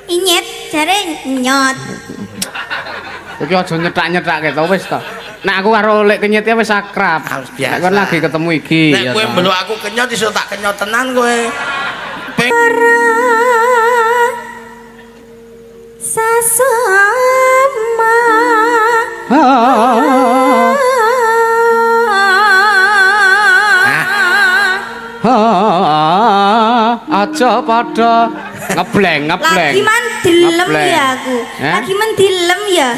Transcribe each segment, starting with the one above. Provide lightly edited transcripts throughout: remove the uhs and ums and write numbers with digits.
Inyet jare nyot. Iki aja nyetak-nyetake to wis to. Nek aku karo Lek Kenyit ya wis akrab. Harus biasa. Nek kon lagi ketemu iki. Nek ya kowe toh. mbeluk aku kenyot iso tak kenyot tenan kowe. Peng Sasama. Aja padha ngebleng ngebleng. Lagi man dilem Ngebleng. ya aku. Eh? Lagi men dilem ya.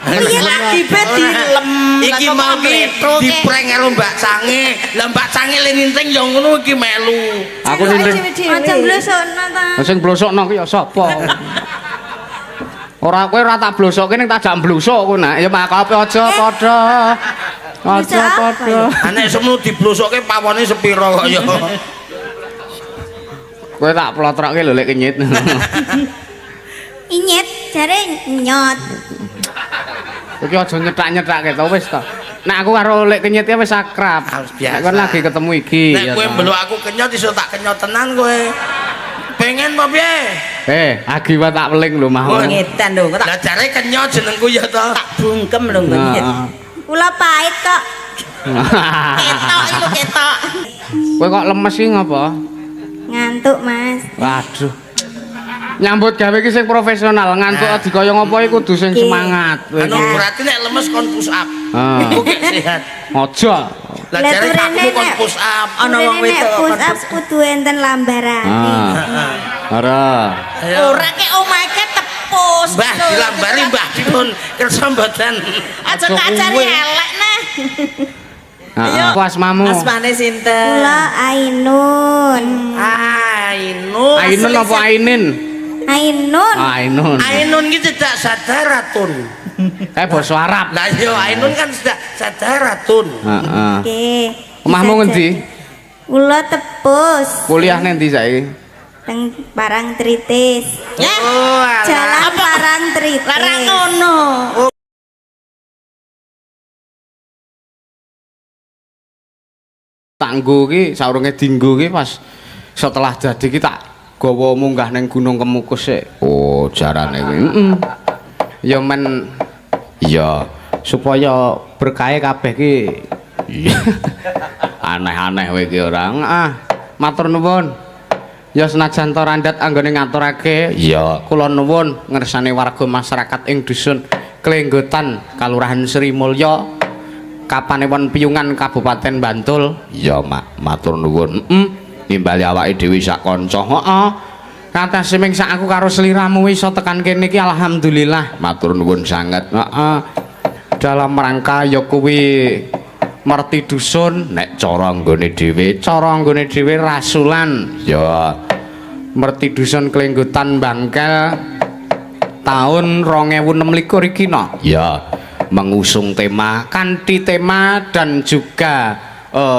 Piye Lagi be dilem. Iki mau ki diprank karo Mbak Sange. Lah Mbak Sange le ninting ya ngono iki melu. Aku ninting. Aja blosokno ta. Lah sing blosokno ki ya sapa? Ora kowe ora tak blosokke ning tak jak blusuk kowe nak. Ya makape aja padha. Aja Blusuk apa padha. Ah nek semono diblosokke pawone sepira kok ya. Kowe tak plotrokke lho Lek Kenyit. Inyet jare nyot. Iki aja nyetak-nyetake to wis to. Nek aku karo Lek Kenyit ya wis akrab. Harus biasa. Nek kon lagi ketemu iki. Nek ya kowe toh. mbeluk aku kenyot iso tak kenyot tenan kowe. Pengen apa piye? Agi wae tak weling lho mau. Ngetan lho, tak Lah jare kenyot jenengku ya to. tak bungkem lho ngene. Heeh. Kula pahit kok. Ketok iki lho ketok. Kowe kok lemes iki ngopo? Ngantuk, Mas. Waduh. Nyambut gawe iki sing profesional, ngantuk Nah. dikaya ngopo iki kudu sing Oke. semangat. Kowe Anu iki. berarti nek lemes kon push up. Ah. Iku gek sehat. Aja. Lah Lah jare turene aku kon nek- push up. Ana wong Turene nek wedok push kon up push up. kudu enten lambarane. Ah. Ora. Ayo. Ora ke omahe tepus. Mbah dilambari Mbah dipun kersa mboten. Aja tak ajari elek nah. Heeh. Apa asmamu? Asmane sinten? Kula Ainun. Ainun. Ainun apa Ainin? Ainun. Ainun. Ainun ki tidak sadaratun. Kayak basa Arab. Lah iya Ainun kan tidak sadaratun. Heeh. Oke. Omahmu Bisa ngendi? jadi. Kula tepus. Kuliah neng ndi saiki? Teng Parangtritis. Ya. Oh, alah. Jalan Parangtritis. Larang ngono. Tanggo ki saurunge dinggo ki pas setelah dadi ki tak gawa munggah ning Gunung Kemukus sik. Oh, jarane kuwi. Heeh. Ya men iya supaya berkahe kabeh ki. Iya. Aneh-aneh kowe iki ora. Ah, matur nuwun. Ya senajan to randat anggone ngaturake, ya kula nuwun ngersane warga masyarakat ing dusun Klenggotan, Kalurahan Sri Mulya, Kapanewon Piyungan, Kabupaten Bantul. Ya, Mak, matur nuwun. Heeh. Nimbali awake dhewe sak kanca. Heeh. Katase ming sak aku karo sliramu iso tekan kene iki alhamdulillah. Matur nuwun sanget. Heeh. Dalam rangka ya kuwi merti dusun nek cara nggone dhewe, cara nggone dhewe rasulan. Ya merti dusun Klenggotan Bangkel tahun 2026 iki no. Ya, mengusung tema kanthi tema dan juga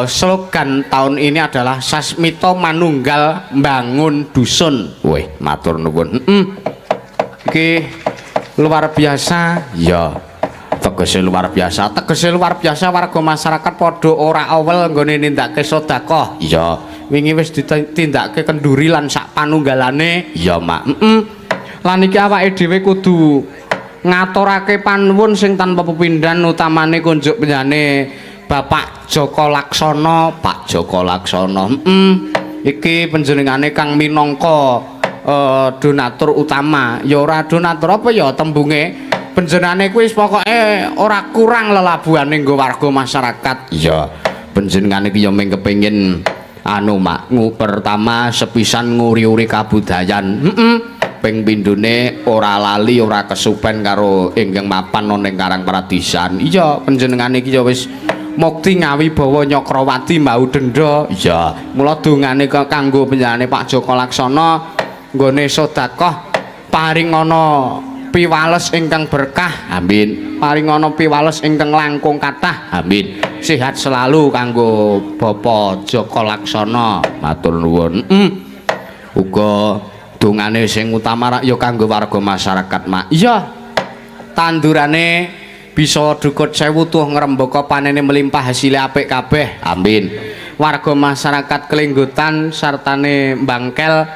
slogan tahun ini adalah Sasmito Manunggal Bangun Dusun. Wih, matur nuwun. Heeh. Iki luar biasa. Ya. Tegese luar biasa, tegese luar biasa warga masyarakat padha ora awel nggone nindakake sedekah. Iya, wingi wis ditindakake kenduri lan sak panunggalane. Iya, Mak. Heeh. Lan iki awake dhewe kudu ngaturake panuwun sing tanpa pepindhan utamane kunjuk penjane Bapak Joko Laksono, Pak Joko Laksono. Heeh. Iki panjenengane kang minangka donatur utama. Ya ora donatur apa ya tembunge? Panjenengane kuwi wis pokoke ora kurang lelabuhane nggo warga masyarakat. Iya, panjenengane iki ya mung kepengin anu Mak, pertama sepisan nguri-uri kabudayan. Heeh. Ping pindhone ora lali ora kesupen karo ingkang mapan ana ing Karang Pradisan. Iya, panjenengane iki ya wis mukti ngawibawa Nyakrawati mbau denda. Iya, mula dongane kanggo panjenengane Pak Joko Laksono nggone sedekah paring ana piwales ingkang berkah. Amin. Paring ana piwales ingkang langkung kathah. Amin. Sehat selalu kanggo Bapak Joko Laksono. Matur nuwun. Uga dongane sing utama rak ya kanggo warga masyarakat, Mak. Iya. Tandurane bisa dukut sewu tuh ngrembaka panene melimpah hasile apik kabeh. Amin. Warga masyarakat Klenggotan sartane Bangkel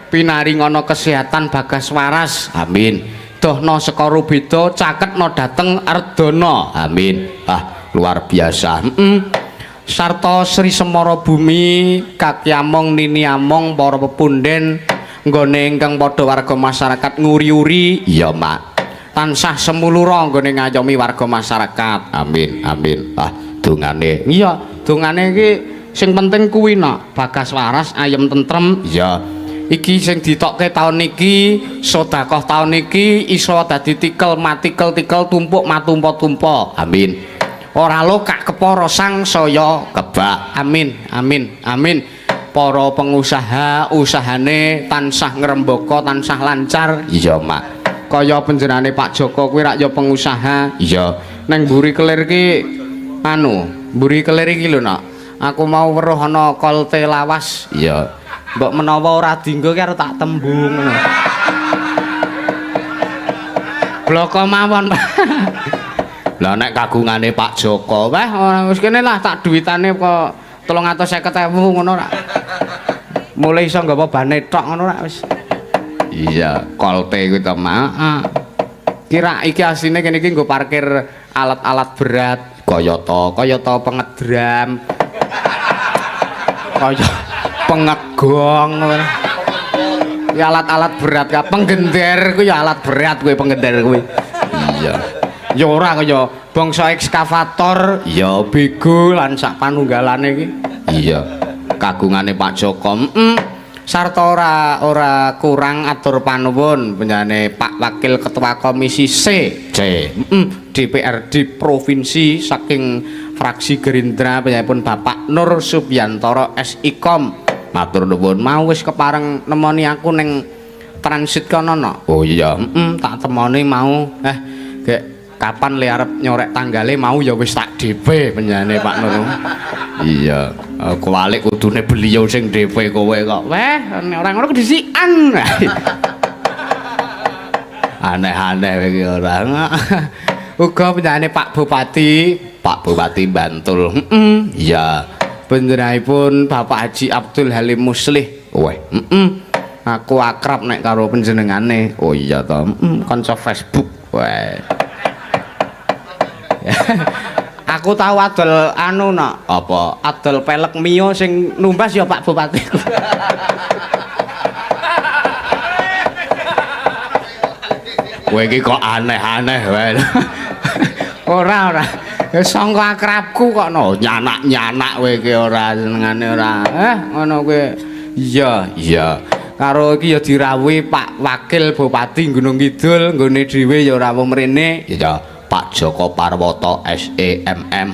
Pinaringana kesehatan bagas waras. Amin. Dohna saka rubeda caketna dhateng ardana. Amin. Ah, luar biasa. Sarta Sri Semara Bumi kakyamong niniamong para pepunden nggone ingkang padha warga masyarakat nguri-uri. Iya, Mak. Tansah semulura nggone ngayomi warga masyarakat. Amin, amin. Ah, dongane. Iya, dongane iki sing penting kuwi nak, bagas waras, ayem tentrem. Iya. Iki sing ditokke taun iki, sedekah taun iki iso dadi tikel matikel tikel tumpuk matumpa-tumpa. Amin. Ora lokak kepara sang saya kebak. Amin, amin, amin. Para pengusaha usahane tansah ngrembaka, tansah lancar. Iya, Mak. Kaya panjenengane Pak Joko kuwi rak ya pengusaha. Iya. Neng mburi kelir ki anu, mburi kelir iki lho, Nak. Aku mau weruh ana kolte lawas. Iya. Mbok menawa ora dinggo ki arep tak tembung ngono. Bloko mawon, Pak. Lah nek kagungane Pak Joko, wah ora wis kene lah tak duwitane kok 350.000 ngono rak. Mulai iso nggawa bane tok ngono rak wis. Iya, kolte kuwi to, Mak. Kira iki asline kene iki nggo parkir alat-alat berat kayata kayata pengedram. Kaya pengegong ngono. Ya alat-alat berat ka penggender kuwi ya alat berat kuwi penggender kuwi. Iya. Ya ora kaya bangsa ekskavator, ya bego lan sak panunggalane iki. Iya. Kagungane Pak Joko. Sarta ora kurang atur panuwun panjenengane Pak Wakil Ketua Komisi C. C. DPRD Provinsi saking fraksi Gerindra panjenenganipun Bapak Nur Subyantoro SIKOM. Matur nuwun. Mau wis kepareng nemoni aku ning transit kono no. Oh iya, tak temoni mau. Gek kapan le arep nyorek tanggale mau ya wis tak DP panjenengane Pak Nur. Iya, kuwalik kudune beliau sing DP kowe kok. Weh, nek ora ngono kedisikan. Aneh-aneh iki ora. Uga panjenengane Pak Bupati, Pak Bupati Bantul. Iya. Panjenenganipun Bapak Haji Abdul Halim Muslih. Weh, Aku akrab nek karo panjenengane. Oh iya to, kanca Facebook. Weh. Aku tau adol anu nak apa? Adol pelek Mio sing numbas ya Pak Bupati. Kowe iki kok aneh-aneh wae. Ora ora. Ya sangka akrabku kok no nyanak-nyanak kowe iki ora senengane ora. Ngono kowe. Iya, iya. Karo iki ya dirawuhi Pak Wakil Bupati Gunung Kidul, nggone dhewe ya rawuh mrene. Ya Pak Joko Parwoto SEMM.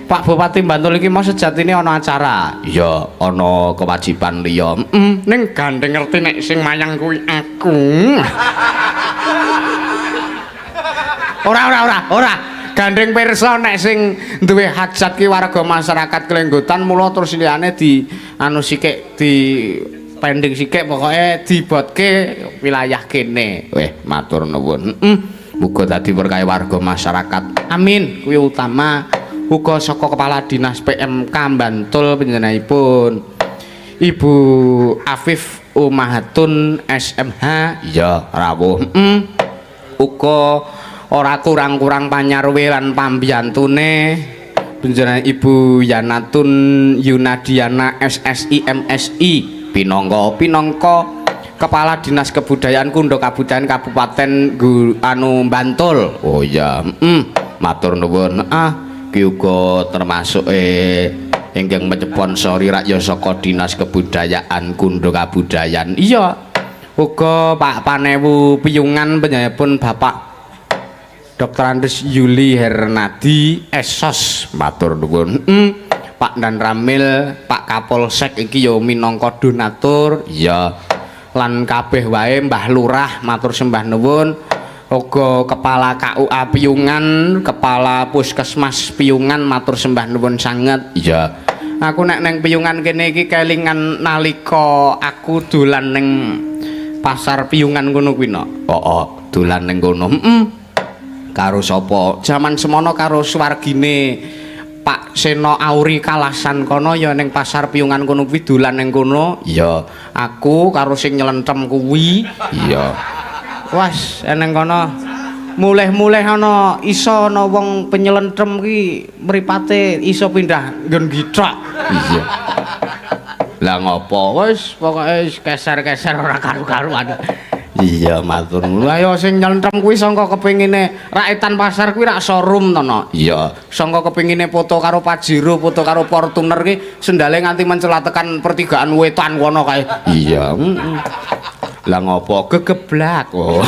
Pak Bupati Bantul iki mau sejatine ana acara. Iya, ana kewajiban liya. Ning gandeng ngerti nek sing mayang kuwi aku. Ora ora ora ora. Gandeng pirsa nek sing duwe hajat ki warga masyarakat Klenggotan mula terus liyane di anu sikik di pending sikik pokoke dibotke wilayah kene. Weh, matur nuwun. Muga dadi berkah warga masyarakat. Amin. Kuwi utama. Uga saka Kepala Dinas PMK Bantul panjenenganipun Ibu Afif Umahatun SMH. Iya, rawuh. Uga ora kurang-kurang panyarwe lan pambiyantune panjenengan Ibu Yanatun Yunadiana SSI MSI pinangka pinangka Kepala Dinas Kebudayaan Kundha Kabudayan Kabupaten anu Bantul. Oh iya, matur nuwun. Ah, ki uga termasuk ingkang menyponsori rakyat saka Dinas Kebudayaan Kundha Kabudayan. Iya. Uga Pak Panewu Piyungan panjenenganipun Bapak Dr. Andes Yuli Hernadi Esos, matur nuwun. Pak Dan Ramil, Pak Kapolsek iki ya minangka donatur. Iya. Lan kabeh wae Mbah Lurah matur sembah nuwun. Uga Kepala KUA Piyungan, Kepala Puskesmas Piyungan matur sembah nuwun sanget. Iya. Aku nek neng Piyungan kene iki kelingan nalika aku dolan ning pasar Piyungan kono kuwi no. Heeh, dolan ning kono. Karo sapa? Jaman semono karo swargine Pak Seno Auri Kalasan kono ya ning pasar Piyungan kono kuwi dolan ning kono. Iya, aku karo sing nyelentem kuwi. Iya. Was eneng kono mulih-mulih ana iso ana wong penyelentem ki mripate iso pindah nggon githok. Iya. Lah ngopo wis pokoke keser-keser ora karu-karuan. Iya matur nuwun. Lah ya sing nyelentem kuwi sangka kepengine rakitan pasar kuwi rak showroom to no. Iya, sangka kepengine foto karo Pajero, foto karo Fortuner ki sendale nganti mencelat tekan pertigaan wetan kono kae. Iya, heeh. Lah ngopo gegeblak. Oh.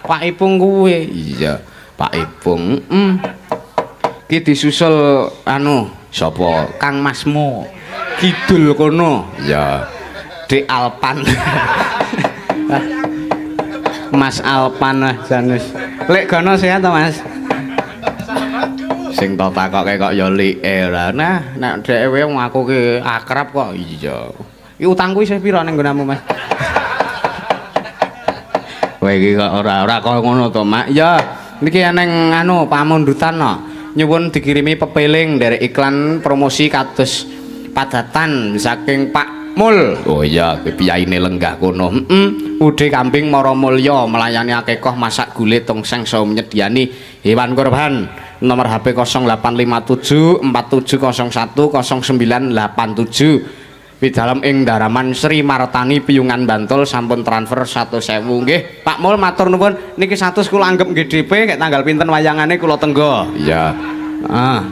Pak Ipung kuwi. Iya, Pak Ipung. Heeh. Ki disusul anu sapa? Kang Masmu. Kidul kono. Iya. Dik Alpan. Mas Alpan lah Janus. Lek gono sehat to, Mas? Sing to takoke kok ya like ora. Nah, nek dhewe wong aku ki akrab kok. Iya. Iki utangku isih pira ning nggonamu, Mas? Kowe iki kok ora kaya ngono to, Mak. Ya, niki eneng anu pamundutan no. Nyuwun dikirimi pepeling dari iklan promosi kados padatan saking Pak Mul. Oh iya, piyaine lenggah kono. Heeh. Ude kambing Mara Mulya melayani akekoh masak gule tongseng saha menyediani hewan kurban. Nomor HP 0857 4701 0987. Pidalem ing Daraman Sri Martani Piyungan Bantul sampun transfer 100.000 nggih. Pak Mul matur nuwun niki 100 kula anggap nggih DP kek tanggal pinten wayangane kula tenggo. Iya. Ah.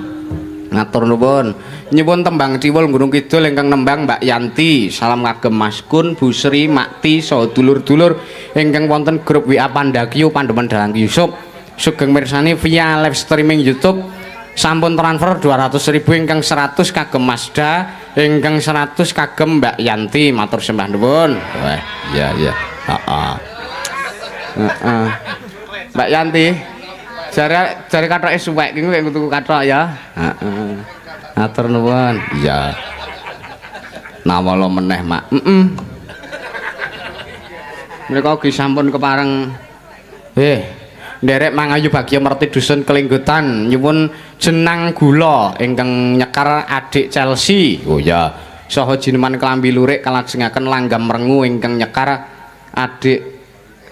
Matur nuwun. Nyuwun tembang Ciwul Gunung Kidul ingkang nembang Mbak Yanti. Salam kagem Mas Kun, Bu Sri, Makti, saha dulur-dulur ingkang wonten grup WA Pandakyu Pandemen Dalang Yusuf. Sugeng mirsani via live streaming YouTube. Sampun transfer 200.000 ingkang 100 kagem Mazda, ingkang 100 kagem Mbak Yanti. Matur sembah nuwun. Wah, iya iya. Heeh. Heeh. Mbak Yanti, jare jare kathoke suwek iki kowe tuku kathok ya. Heeh. Matur nuwun. Iya. Nawala meneh, Mak. Heeh. Menika ugi sampun kepareng nderek mangayu bagya merti dusun Kelinggutan nyuwun jenang gula ingkang nyekar adik Chelsea. Oh iya. Saha jineman klambi lurik kalajengaken langgam rengu ingkang nyekar adik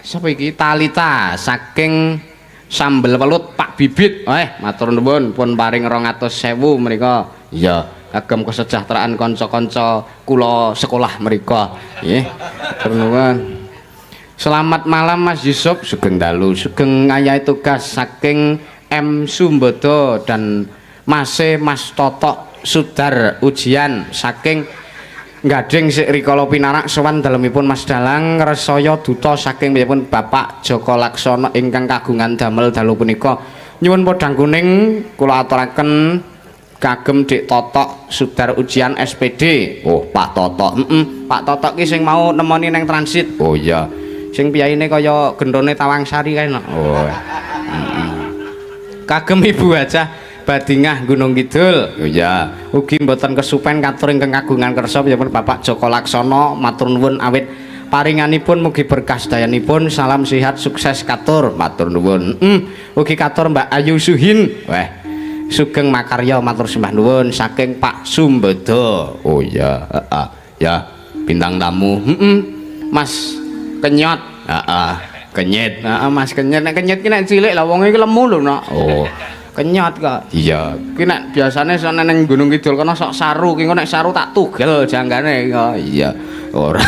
sapa iki Talita saking Sambel Welut Pak Bibit. Matur nuwun pun paring 200.000 menika. Iya, kagem kesejahteraan kanca-kanca kula sekolah menika. Nggih. Matur nuwun. Selamat malam Mas Yusuf, sugeng dalu, sugeng ngayahi tugas saking M Sumbodo dan Mase Mas Totok Sudar ujian saking Gading sik rikala pinarak sowan dalemipun Mas Dalang Resaya duta saking piyambakipun Bapak Joko Laksono ingkang kagungan damel dalu punika. Nyuwun podhang kuning kula aturaken kagem Dik Totok Sudar ujian SPD. Oh, Pak Totok. Heeh, Pak Totok ki sing mau nemoni neng transit. Oh iya. Sing piyayine kaya gendone Tawangsari kae no. Oh. Heeh. Kagem Ibu Hajah Badingah Gunung Kidul. Oh iya, ugi mboten kesupen katur ingkang kagungan kersa piyambak Bapak Joko Laksono matur nuwun awit paringanipun mugi berkah sedayanipun salam sehat sukses katur matur nuwun. Ugi katur Mbak Ayu Suhin. Wah, sugeng makarya matur sembah nuwun saking Pak Sumbodo. Oh iya, heeh. Ya, bintang tamu. Heeh. Mas Kenyot. Heeh, kenyit. Heeh, Mas Kenyit. Nek kenyit ki nek cilik lah wong iki lemu lho, Nok. Oh. Kenyot kok. Iya. Ki nek biasane sok ning Gunung Kidul kono sok saru, ki engko nek saru tak tugel janggane kok. Iya. Ora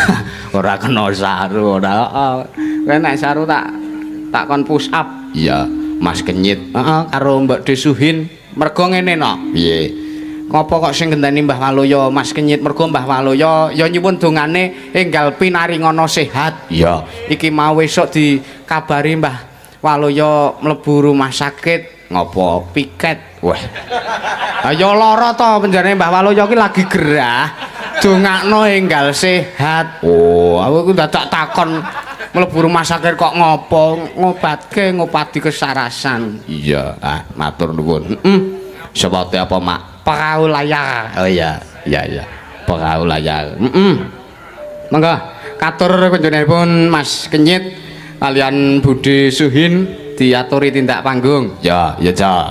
ora kena saru, ora. Heeh. Kowe nek saru tak tak kon push up. Iya, Mas Kenyit. Heeh, karo Mbak Desuhin. Mergo ngene, Nok. Piye? Ngopo kok sing ngenteni Mbah Waluya Mas Kenyit? Mergo Mbah Waluya ya nyuwun dongane enggal pinaringana sehat. Iya. Iki mau esuk dikabari Mbah Waluya mlebu rumah sakit. Ngopo? Piket. Wah. Ha ya lara to penjarane Mbah Waluya ki lagi gerah. Dongakno enggal sehat. Oh, aku iku dadak takon mlebu rumah sakit kok ngopo? Ngobatke ngobati kesarasan. Iya, ah matur nuwun. Heeh. Sepate apa, Mak? Perahu layar. Oh iya, iya iya. Perahu layar. Heeh. Monggo katur panjenenganipun Mas Kenyit kalian Budi Suhin diaturi tindak panggung. Ya, ya, ja.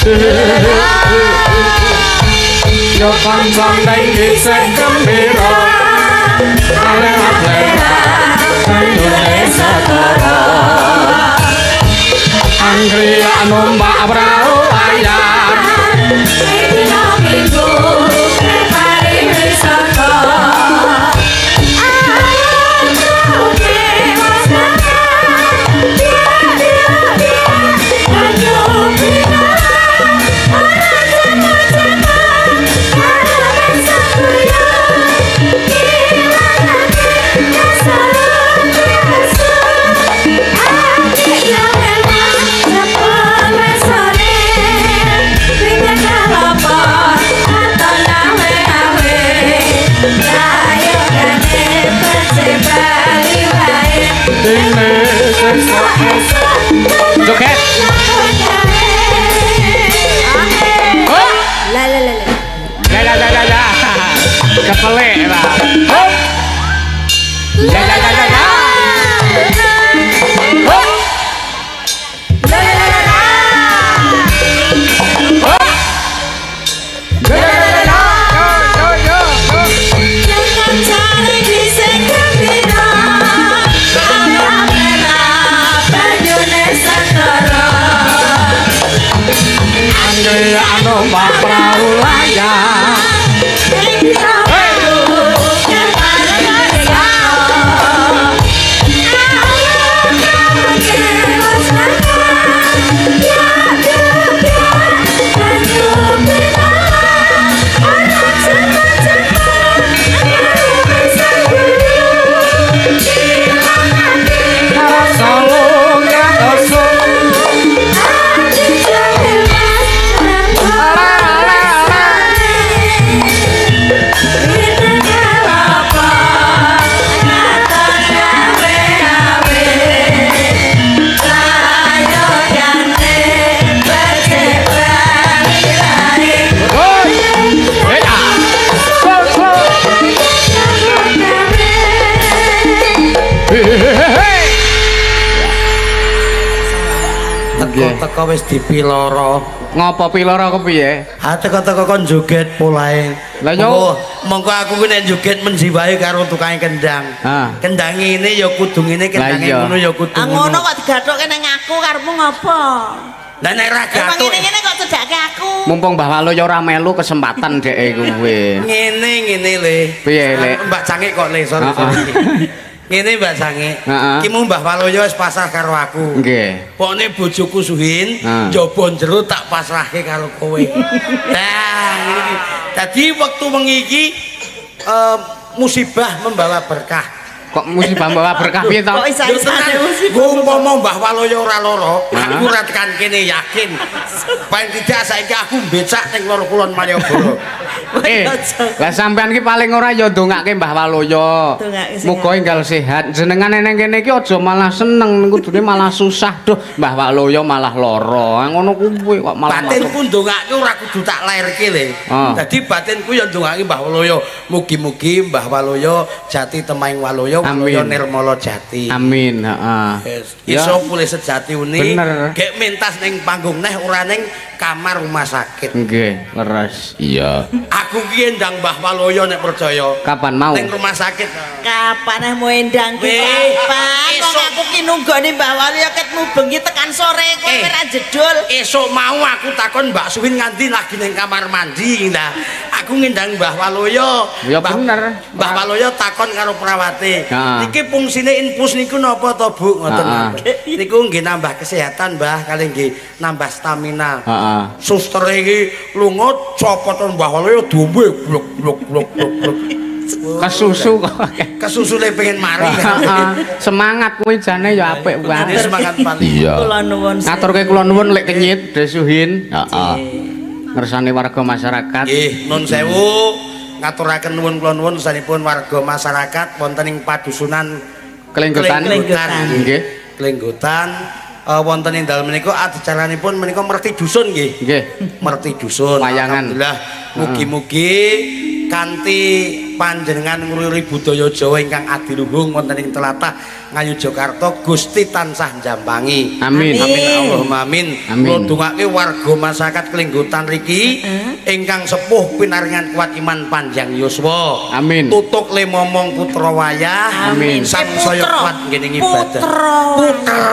Yo kanca ning isih gembira. Ale-ale banyune setara. Anggriak numpak prau layar. Dina minggu pariwisata. Dene sesuk joget. Oh. La la la la. La la la la la. Kepelek lah. Hop. La la la la la. Hop. La la la la. Hop. La la la la la. Yo yo yo. Anggriak numpak prau layar. Solo ngraso. Oi. Eh ah. Slow slow. Hey, hey, hey, hey. Teko-teko wis dipiloro. Ngopo piloro kepiye? Ha teko-teko kon joget polahe. Lah, yo. Monggo aku ku nek joget menjiwai karo tukang kendang. Ah. Kendang ngene ya kudu ngene, kendang Lah, iya. ngono ya kudu Ah ngono ngono. kok digathukke ning aku karepmu ngopo? Lah nek ra Emang gathuk ngene-ngene kok cedhake aku. Mumpung Mbah Waluyo ora melu kesempatan dheke kuwi. ngene ngene le. Piye, Le? Mbak Cangik kok le, sorry Ah, ah. sorry. Ngene Mbak Cangik. Heeh. Ki mu Mbah Waluyo wis pasrah karo aku. Nggih. Pokne bojoku Suhin, Ah. njaba jero tak pasrahke karo kowe. Nah, ngene iki. Dadi wektu wengi iki musibah membawa berkah. Kok musibah bawa berkah piye to? Kok isa-isane musibah. Gue umpama Mbah Waluyo ora lara, Hah? aku ora tekan kene yakin. Paling tidak saiki aku mbecak ning lor kulon Malioboro. Eh, lah sampean ki paling ora ya ndongake Mbah Waluyo. Ndongake sehat. Muga enggal sehat. Jenengan neng kene iki aja malah seneng, kudune malah susah. Duh, Mbah Waluyo malah lara. Ngono kuwi kok malah Batinku ndongake ora kudu tak lairke le. Ah. Dadi batinku ya ndongake Mbah Waluyo. Mugi-mugi Mbah Waluyo jati temaing Waluyo, Waluyo Amin. nirmala jati. Amin, heeh. Yes. Ya. Iso pulih sejati uni. Bener. Gek mentas ning panggung neh ora ning kamar rumah sakit. Nggih, leres. Iya. Aku ki ndang Mbah Waluyo nek percaya. Kapan mau? Ning rumah sakit. Kapan eh mau endang ki Weh, kapan? Wong esuk. aku ki nunggoni Mbah Waluyo ket bengi tekan sore kowe Eh. ora jedul. Esuk mau aku takon Mbak Suwin nganti lagi ning kamar mandi nah. Aku ngendang Mbah Waluyo. Ya bener. Mbah Waluyo takon karo perawate. Ha. Niki fungsine infus niku napa to, Bu? Ngoten. Ha. Niku nggih nambah kesehatan, Mbah, kali nggih nambah stamina. Heeh. Suster iki lunga copot Mbah Waluyo diombe blok blok blok blok blok. Kesusu kok. Kesusune pengen mari. Heeh. Semangat kuwi jane ya apik Ini banget. semangat paling. Iya. Kula nuwun. Ngaturke kula nuwun lek kenyit Desuhin. Heeh. Ngersane warga masyarakat. Nggih, nun sewu ngaturaken nuwun kula nuwun sanipun warga masyarakat wonten ing padusunan Kelenggotan. Klenggotan. Nggih. Klenggotan wonten ing dalem menika adicaranipun menika merti dusun nggih. Nggih. Merti dusun. Wayangan. Alhamdulillah mugi-mugi kanthi Panjenengan ngluri budaya Jawa ingkang adiluhung wonten ing tlatah Ngayogyakarta, Gusti tansah njampangi. Amin. Amin Allahumma amin. Amin. Kula dongake warga masyarakat Klinggotan riki ingkang sepuh pinaringan kuat iman panjang yuswa. Amin. Tutuk le momong putra wayah. Amin. Sangsaya Putra. kuat nggene ibadah. Putra. Putra.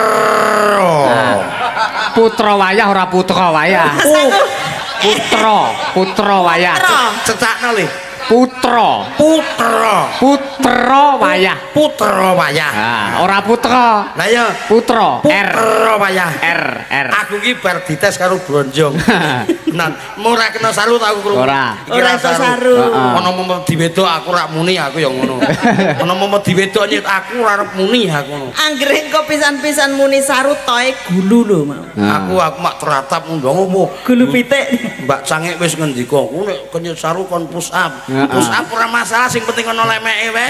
Putra wayah ora putra wayah. Putra, putra wayah. Putra. Cecakno le. Putra, Putra. putra wayah. Putra wayah. Ah, ora putra. Lah ya Putra, R putra wayah. R R. Aku ki bar dites karo bronjong. Nah, ora kena saru ta aku krungu. Ora. Iki Ora iso saru. Heeh. Ana momo diwedok aku rak muni aku ya ngono. Ana momo diwedok nyet aku ora arep muni aku ngono. Anggere engko pisan-pisan muni saru toe gulu lho mau. Nah. Aku mak teratap ngundang opo. Gulu pitik. Mbak Cangik wis ngendika, ku nek kenyut saru kon push up. Heeh. Push up ora masalah sing penting ana lemeke wae.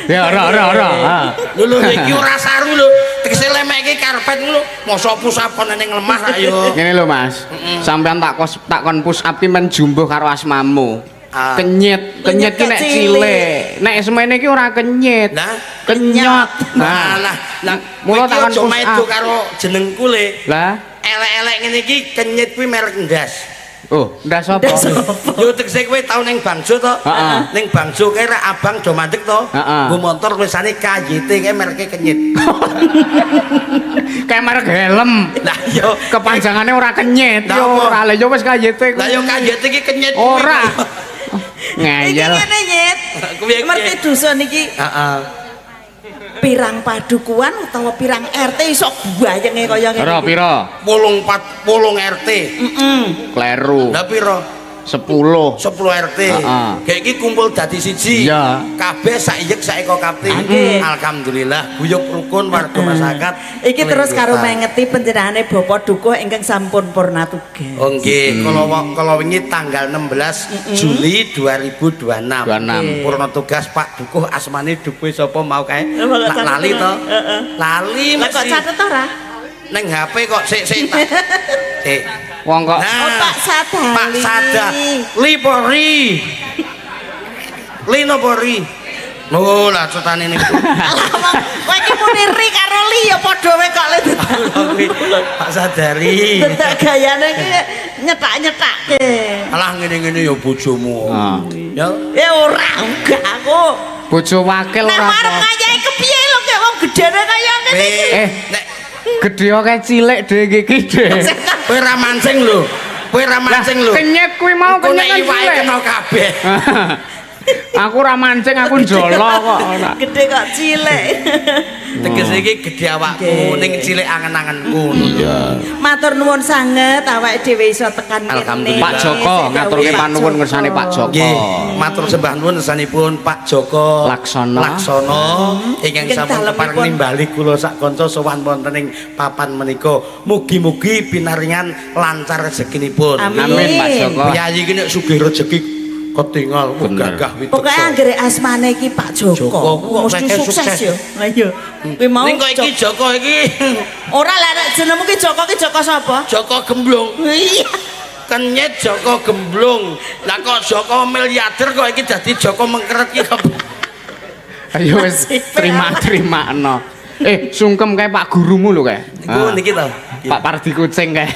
Ya ora ora ora. Ah. Lho lho iki ora saru lho. Tegese lemeke karpet ngono. Mosok push up kon ning lemah rak yo. Ngene lho Mas. Sampeyan tak kos tak kon push up ki men jumbuh karo asmamu. Ah. Kenyit, kenyit ki nek cilik. Nek semene ki ora kenyit. Lah Kenyot. nah, Nah, lah, lah, Mula kowe iki tak kon aja push maido up. karo jenengku le. Lah, Elek-elek ngene iki kenyit kuwi merek ndas. oh, ndas apa? Ndas apa? Yo tegese kowe tau ning Bangjo to? Heeh. Ning Bangjo kae rak abang do mandek to? Heeh. Nggo motor tulisane KYT kae mereke kenyit. Kayak merek helm. Lah yo Kepanjangane ora kenyit. Lah Yo apa? ora lha yo wis KYT kuwi. Lah yo KYT iki kenyit kuwi. Ora. Iki Ngeyel. ngene nyet. Kuwi iki. Ngerti dusun iki Heeh. pirang padukuan utawa pirang RT iso guayenge kaya ngene. Ora iki. pira? 84 8 RT. Heeh. Kleru. Lah pira? 10. 10 RT. Heeh. Kayak iki kumpul dadi siji. Iya. Kabeh sak iyek sak eko kapti. Nggih. Alhamdulillah guyub rukun warga masyarakat. Iki terus karo Klinggotan. mengeti panjenengane Bapak Dukuh ingkang sampun purna tugas. Oh nggih, kala wingi tanggal 16 Juli 2026. 26. Purna tugas Pak Dukuh asmane Dukuh sapa mau kae? Lah, kok Tak catet lali ora? to. Heeh. Lali Lah kok mesti. catet ora? Ning HP kok sik sik tak. Sik. Wong kok Nah, Oh, Pak Sadali. Pak Sada. Li po ri? Li napa ri? Oh, lah cetane niku. Alah wong kowe iki muni ri karo li ya padha wae kok le. Pak Sadari. Dadak gayane iki nyetak-nyetake. Alah ngene-ngene ya bojomu. Ah. Ya. Eh ora enggak aku. Bojo wakil Nek ora marep apa. ngayahi kepiye lho kek wong gedene kaya ngene iki. Eh. Nek Gedhe kae cilik dhewe iki dhewe. kowe ra mancing lho. Kowe ra mancing lho. Kenyit kuwi mau Engko kenyit nek kan iwake cilik. kena kabeh. Aku ora mancing, aku njolo kok ora. Gede kok cilik. Tegese iki gedhe awakmu Nggih. ning cilik angen-angenku. Iya. Matur nuwun sanget awake dhewe iso tekan kene. Alhamdulillah. Pak Joko ngaturke panuwun ngersane Pak Joko. Nggih, matur sembah nuwun ngersanipun Pak Joko Laksono. Laksono ingkang Ingkang sampun dalemipun. kepareng nimbali kula sak kanca sowan wonten ing papan menika. Mugi-mugi pinaringan lancar rezekinipun. Amin. Amin Pak Joko. Piyayi iki nek sugih rezeki ketingal wah Bener. gagah wit. Pokoke anggere asmane iki Pak Joko, Joko ku kok mesti akeh sukses sukses. ya. Lah iya. Kuwi mau Ning kok iki Joko iki Ora lah nek jenengmu ki Joko ki Joko sapa? Joko Gemblung. Iya. Kenyit Joko Gemblung. Lah kok Joko miliarder kok iki dadi Joko mengkeret iki kok. Ayo wis terima-terima no. Eh, sungkem kae Pak gurumu lho kae. Iku niki to. Pak Pardi kucing kae.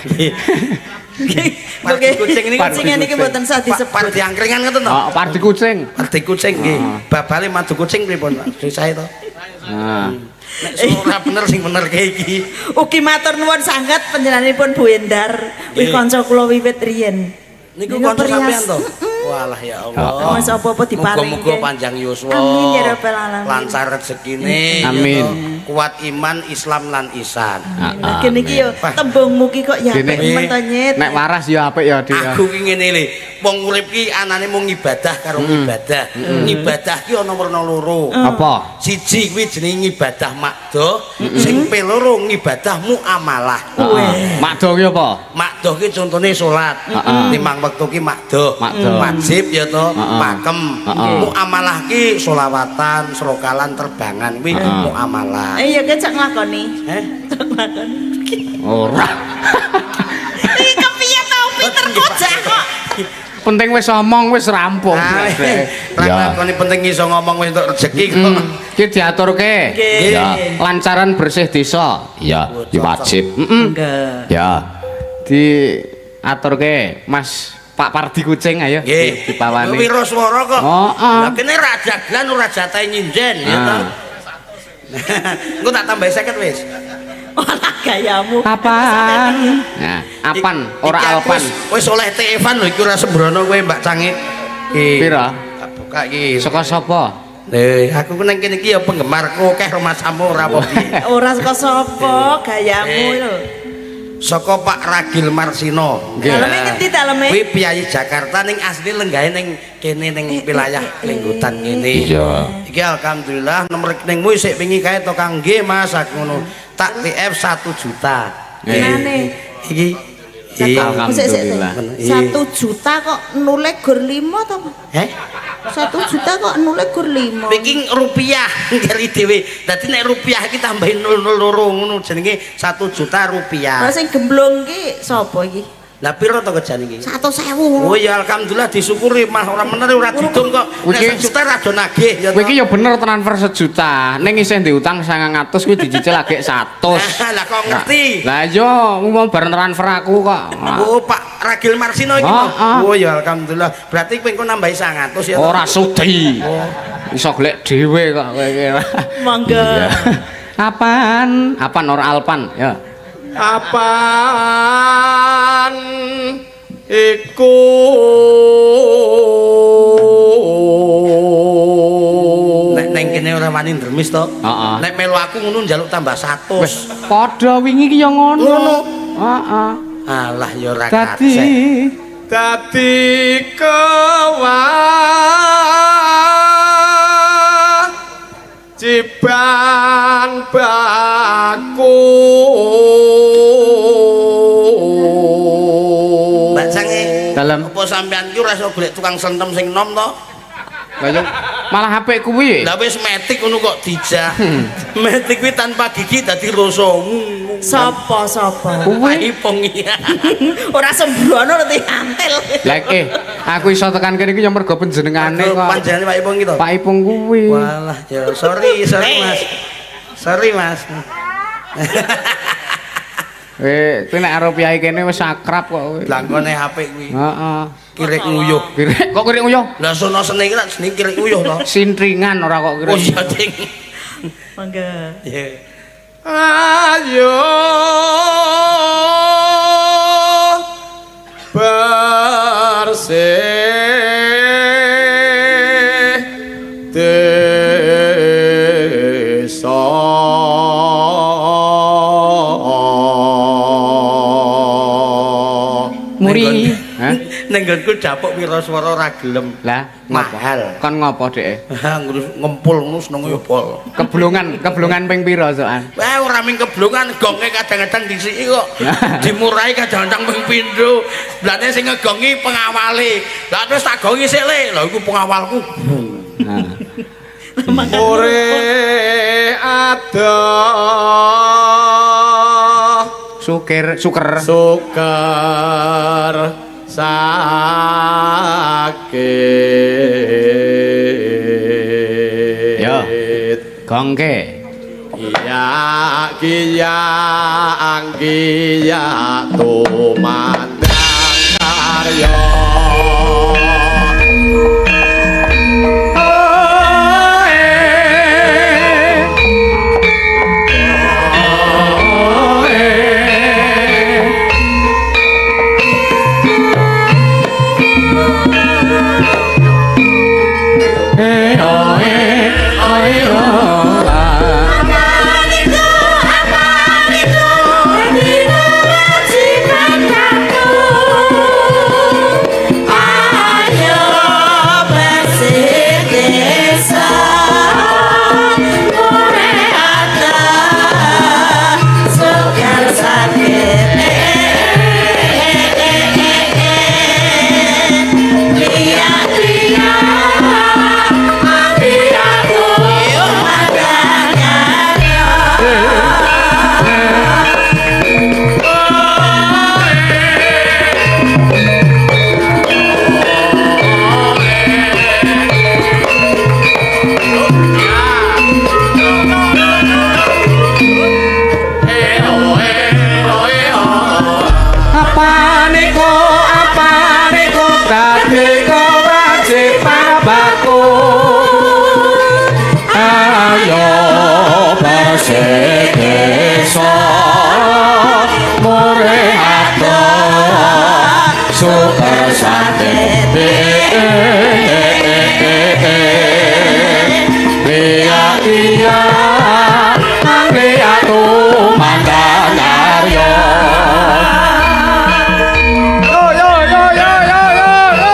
Pardi kucing niku Kucinge niki mboten sah Pak disebut. Pardi angkringan ngoten to. Oh, Pardi kucing. Pardi kucing nggih. Babale madu kucing pripun Pak? Sing sae to. Nah. Nek ora bener sing bener ke iki. Ugi matur nuwun sanget panjenenganipun Bu Endar. Wih Nggih. kanca kula wiwit riyen. Niku Niku kanca perias. sampean to. Walah ya Allah. Mas apa-apa diparingke. Muga-muga panjang yuswa. Amin ya rabbal alamin. Lancar rezekine. ya Amin. toh. Kuat iman, Islam lan ihsan. Lah kene iki yo tembungmu ki kok ya Dene. apik men to nyet. Nek waras ya apik ya dia. Aku ki ngene le, wong urip ki anane mung ibadah karo ibadah. Ibadah ki ana werna loro. Apa? Siji kuwi jenenge ibadah makdoh, sing ping loro ngibadah muamalah. Heeh. Makdo ki apa? Makdoh ki contone salat. Heeh. Limang wektu ki makdoh. Makdoh. Wajib ya to, Heeh. pakem. Heeh. Muamalah ki selawatan, srokalan, terbangan kuwi Heeh. muamalah. Eh iya ki cak nglakoni. Eh? Cak nglakoni. Ora. Iki kepiye to pinter kojah kok. Penting wis omong wis rampung. Ya. Lakoni penting iso ngomong wis entuk rezeki kok. Iki diaturke. Nggih. Ya, lancaran bersih desa. Ya, wajib. Heeh. Nggih. Ya. Diaturke Mas Pak Pardi kucing ayo Nggih. dipawani. Wiraswara kok. Heeh. Lah kene raja glan ora jatahe nyinden ya to. Ah. Engko tak tambahi 50 wis. Olah gayamu. Apaan? Nah, apan ora Iki aku alpan. Wis oleh TF-an lho iki ora sembrono kowe Mbak Cange. Iki. Pira? Tak buka iki. Saka sapa? Eh, aku ku nang kene iki ya penggemarku akeh rumahsamu ora apa piye. Ora saka sapa gayamu Eh. lho. Saka Pak Ragil Marsino. Nggih. Daleme ngendi daleme? Kuwi piyayi Jakarta ning asli lenggahe ning kene ning wilayah Lenggotan kene. Iya. Iki alhamdulillah nomor rekeningmu isih wingi kae to Kang nggih Mas aku ngono. Tak TF 1 juta. Kenane? Iki. Iki. Alhamdulillah. 1 juta kok nule gur 5 to? Heh? 1 juta kok nule gur 5. Iki rupiah keri dhewe. Dadi nek rupiah iki tambahin 002 ngono jenenge 1 juta rupiah. Lah sing gemblong ki sapa iki? Lah piro to kejane iki? 100.000. Oh ya alhamdulillah disyukuri mah ora mener ora didum kok. Nek Iki- 1 juta ra do nagih ya. Kowe iki ya bener transfer sejuta, ning isih diutang 900 kuwi dicicil lagi 100. Lah kok ngerti? Lah iya, mau bareng transfer aku kok. Oh Pak Ragil Marsino iki. Oh, to? oh. Oh ya alhamdulillah. Berarti kowe engko nambahi 100 ya. to? Ora sudi. Iso golek dhewe kok kowe iki. Monggo. Iya. Apaan? Apan ora alpan ya. Apaan iku Nek neng kene ora wani ndremis to. Heeh. Nek melu aku ngono njaluk tambah 100. Wis padha wingi ki ya ngono. Ngono. Heeh. Alah ya ora Dadi kacek. Dadi kewajiban baku. Mbak Sange. Dalem. Apa sampean ki ora iso golek tukang sentem sing nom to? Lah yo malah apik kuwi. Lah wis metik ngono kok dijah. Metik kuwi tanpa gigi dadi rasa. Sapa sapa? Kuwi Ipung iya. Ora sembrono ngerti antel. Lah aku iso tekan kene iki ya mergo panjenengane kok. Panjenengane Pak Ipung iki to. Pak Ipung kuwi. Walah, ya sorry, sorry Mas. Sorry Mas. Kuwi nek arep piyai kene wis akrab kok kowe. Blangkone HP kuwi. Heeh. Kirik nguyuh. Kirik kok kirik nguyuh? Lah sono seneng iki lak jenenge kirik nguyuh to. Sintringan ora kok kirik. Oh iya ding. Monggo. Iya. Ayo bersih desa. Muri. Hah? Ning nggonku dapuk wiraswara ora gelem. Lah, Mahal. Kon ngopo dhek? Ngurus ngempul ngono senenge ya pol. Keblongan, keblongan ping pira sokan? Wah, ora ming keblongan, gonge kadang-kadang disiki kok. Dimurahi kadang-kadang ping pindho. Blane sing ngegongi pengawale. Lah terus tak gongi sik le. Lah iku pengawalku. Nah. Ore adoh Sukir, suker. Suker sakit. Ya. Gongke. Kiya kiya angkiya tumandang karya. Apaan itu? Apaan itu? Dadi kewajiban aku. Niku apa niku dadi kewajiban baku. Ayo bersih desa murih adoh suka sate. Iya iya iya tumandang karyo. Yo yo yo yo yo yo yo.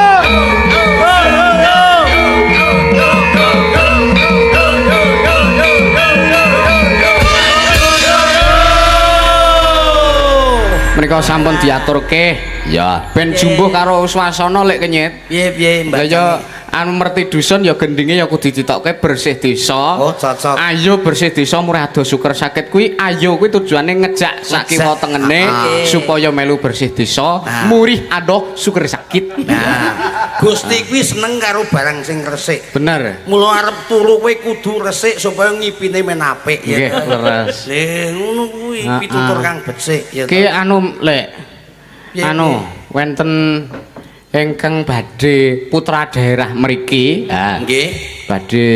Menika sampun diaturke. Ya, ben jumbuh karo swasana lek kenyit. Piye piye Mbak? Lah ya anu merti dusun ya gendinge ya kudu ditokke bersih desa. Oh, cocok. Ayo bersih desa murah ado suker sakit kuwi ayo kuwi tujuane ngejak sak kiwa tengene supaya melu bersih desa, murih adoh suker sakit. Nah, Gusti kuwi seneng karo barang sing resik. Bener. Mula arep turu kowe kudu resik supaya ngipine men apik ya. Nggih, leres. Lha ngono kuwi pitutur kang becik ya. Ki anu lek anu wonten ingkang badhe putra daerah mriki. Ha. Nggih. Badhe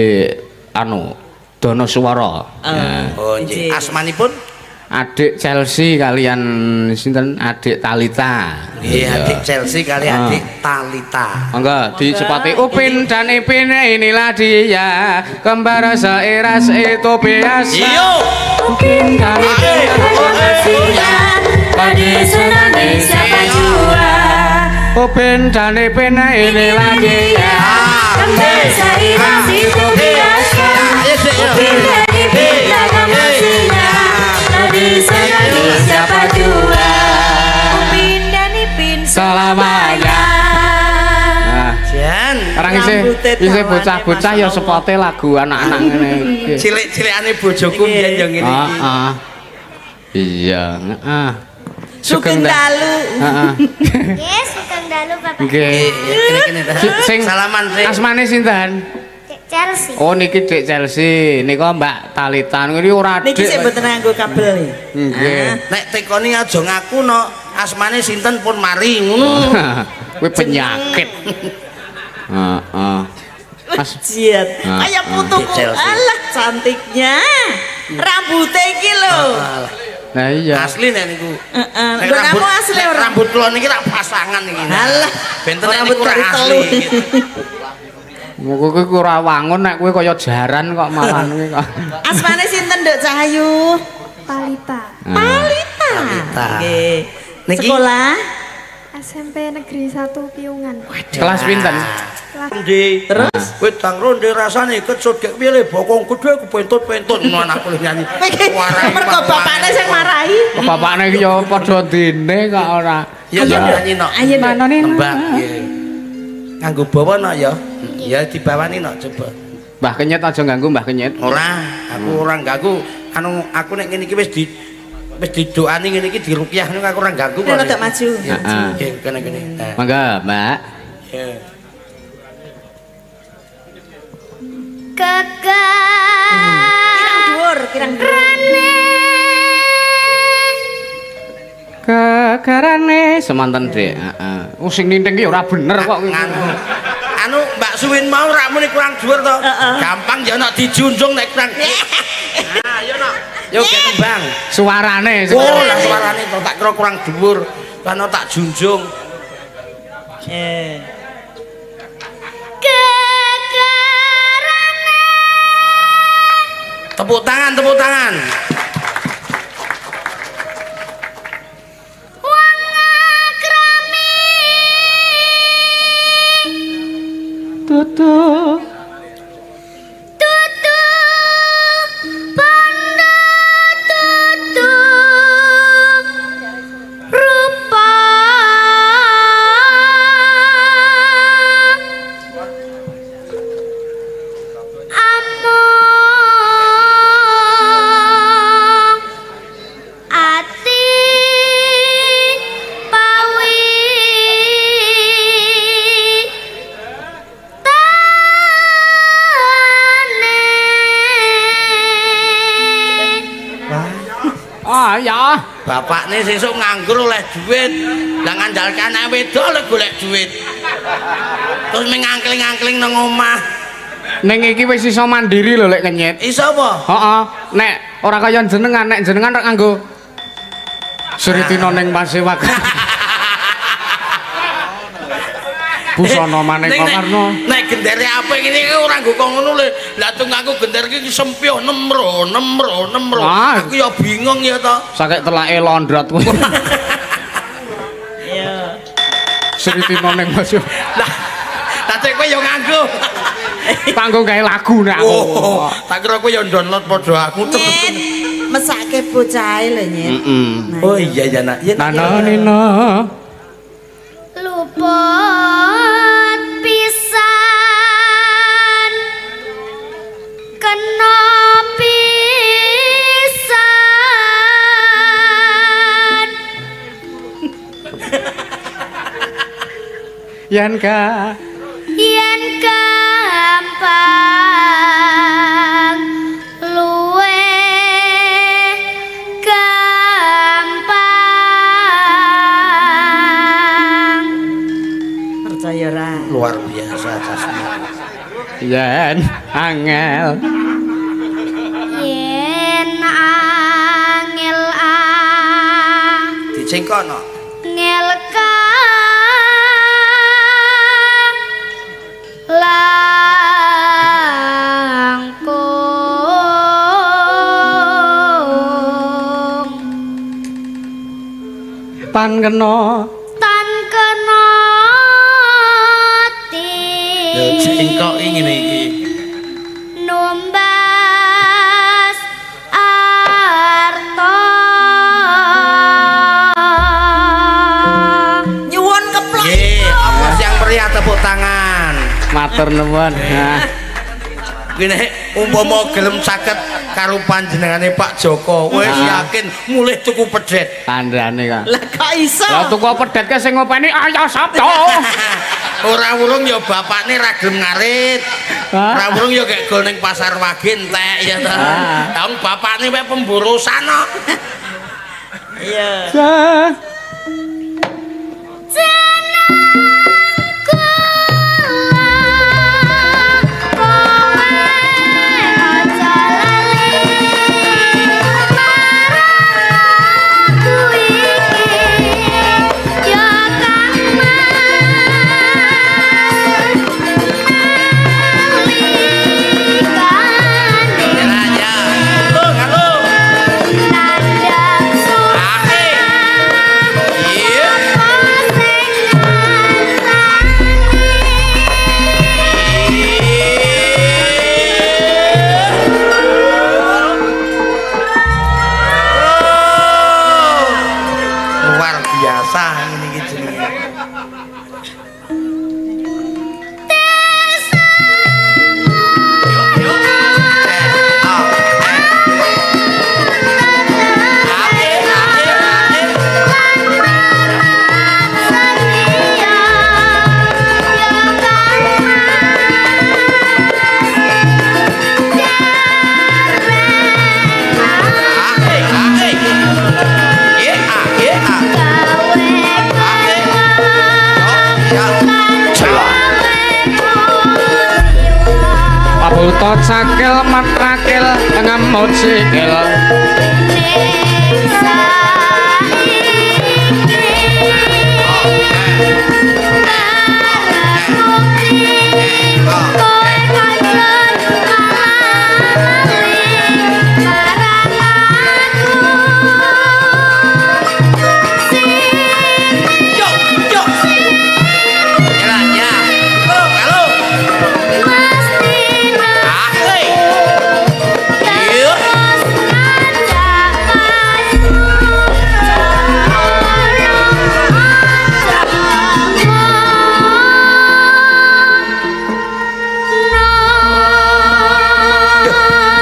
anu dana swara. Oh nggih. Asmanipun Adik Chelsea kalian sinten adik Talita. Nggih, adik Chelsea kali adik Talita. Monggo dicepati Upin dan Ipin inilah dia kembar seiras itu biasa. Iyo. Upin dan Ipin Tadi senangi siapa jua. Upin dan Ipin inilah dia kembar seiras itu biasa. Upin dan Ipin dalam hasilnya. Tadi senangi siapa jua. Upin dan Ipin selamanya. Nah, Jan. orang isih isih bocah-bocah ya sepote lagu anak-anak ngene iki. Cilik-cilikane bojoku mbiyen yo ngene iki. Heeh. Iya, heeh. Sugeng dalu. Heeh. Nggih, sugeng dalu Bapak. Nggih. Kene-kene. Sing salaman sing asmane sinten? Dek Chelsea. Oh niki Dek Chelsea, nika Mbak Talita. Niki ora Niki sik mboten nganggo kabel. Nggih. Nek tekoni aja ngaku no asmane sinten pun mari ngono. Kuwi penyakit. Heeh. Mas Jiat. Kaya putuku. Alah cantiknya. Rambute iki lho. Lah iya. Asli nek niku. Heeh. Nek Nggonamu asli ora? Rambut kula niki rak pasangan iki. Alah. Benten nek Rambut niku ora kari asli. telu. Kowe kuwi ora wangun nek kowe kaya jaran kok malah kuwi kok. Asmane sinten Nduk Cahayu? Talita. Talita. Talita. Nggih. Niki? Sekolah SMP Negeri 1 Piungan. Kelas pinten? Ronde. Terus? Wedang ronde rasane kecut gek piye bokong gedhe kepentut-pentut ngono anakku lho nyanyi. Warai, Mergo bapakne sing marahi. Bapakne iki ya padha dene kok ora. Ya ya nyanyi nok. Ayo Nduk. Manone Nembak nggih. Nganggo bawa nok ya. Ya dibawani nok coba. Mbah Kenyet aja ganggu Mbah Kenyet. Ora, aku ora ganggu. Anu aku nek ngene iki wis di wis didoani ngene iki diruqyah niku aku ora ganggu Ini rada maju. Heeh. Nggih, kene-kene. Nah. Mangga, Mbak. Ya. Kirang dhuwur, kirang dhuwur. Kegarane semanten, Dik. Heeh. Oh sing ninting ki ora bener kok. Nganu. Anu Mbak Suwin mau rak muni kurang dhuwur to. Gampang ya nok dijunjung nek kurang. Nah, ya nok. Yo gek kembang. Suarane. Oh, lah suarane to tak kira kurang dhuwur. Lan tak junjung. Eh. Tepuk tangan, tepuk tangan. Tutu. Tutu bondo tutu rupa among ati pawi tane. Ah ya. Bapakne sesuk nganggur oleh duit. Lah ngandalke anak wedok oleh golek duit. Terus mengangkling-angkling nang omah. Ning iki wis iso mandiri lho lek kenyit. Iso apa? Heeh, nek ora kaya jenengan, nek jenengan rek nganggo Sritina ning Pasewak. Busana maneka warna. Nek gendere apik ngene iki ora nggo kok ngono le. Lah tunggaku gender iki sempyuh nemro nemro nemro. Aku ya bingung ya to. Sakit telake londrot kuwi. Iya. Sritina ning Pasewak. Lah dadi kowe ya nganggo. Tanggo gawe lagu nek aku. Oh, tak kira kowe ya download padha aku. Nyet, mesake bocahe lho, Nyet. Heeh. Oh iya ya nak. Iya, Nak. Nana nina. Luput pisan kena pisan Yen ka yen gampang luwe gampang. Percaya ora? Luar biasa Jasmine. Yen angel yen angel Dicengkono. angel kang langkung tan kena tan kena ti Ya cengkok ngene iki. Numbas arta. Nyuwun keplok. Nggih, apa yang meriah tepuk tangan. Matur nuwun. Nah, Kuwi nek umpama gelem saged karo panjenengane Pak Joko, wis yakin mulih tuku pedet. Kandhane kok. Lah kok iso? Lah tuku pedet ke sing ngopeni Ayah Sabto. Ora wurung ya bapakne ra gelem ngarit. Ah. Ora wurung ya gek gol ning pasar Wage entek ya ta. Ah. Lah wong bapakne wae pemborosan kok. Iya. Jah. Jeneng kula kowe aja lali marang aku iki ya Kang Mas nalikane Ya ya. Halo, halo. nandhang Ake. Iya. sing ngarani. Luar biasa ngene iki jenenge. Pabuta cakil matrakil ngemut sikil. Yo, yo. Ya, ya. Halo, halo. Ake. Iya.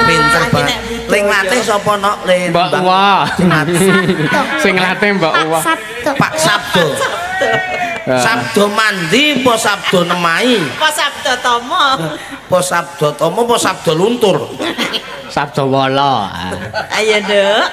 Pinter banget. Ling latih sapa nok le? Mbak Wa. Sing latih. Sing latih Mbak Wa. Pak Sabdo. Sabdo mandi apa sabdo nemai? Apa Sabdo Tomo? Apa sabdo tomo apa sabdo luntur? Sabdo Wala. Ayo, Nduk.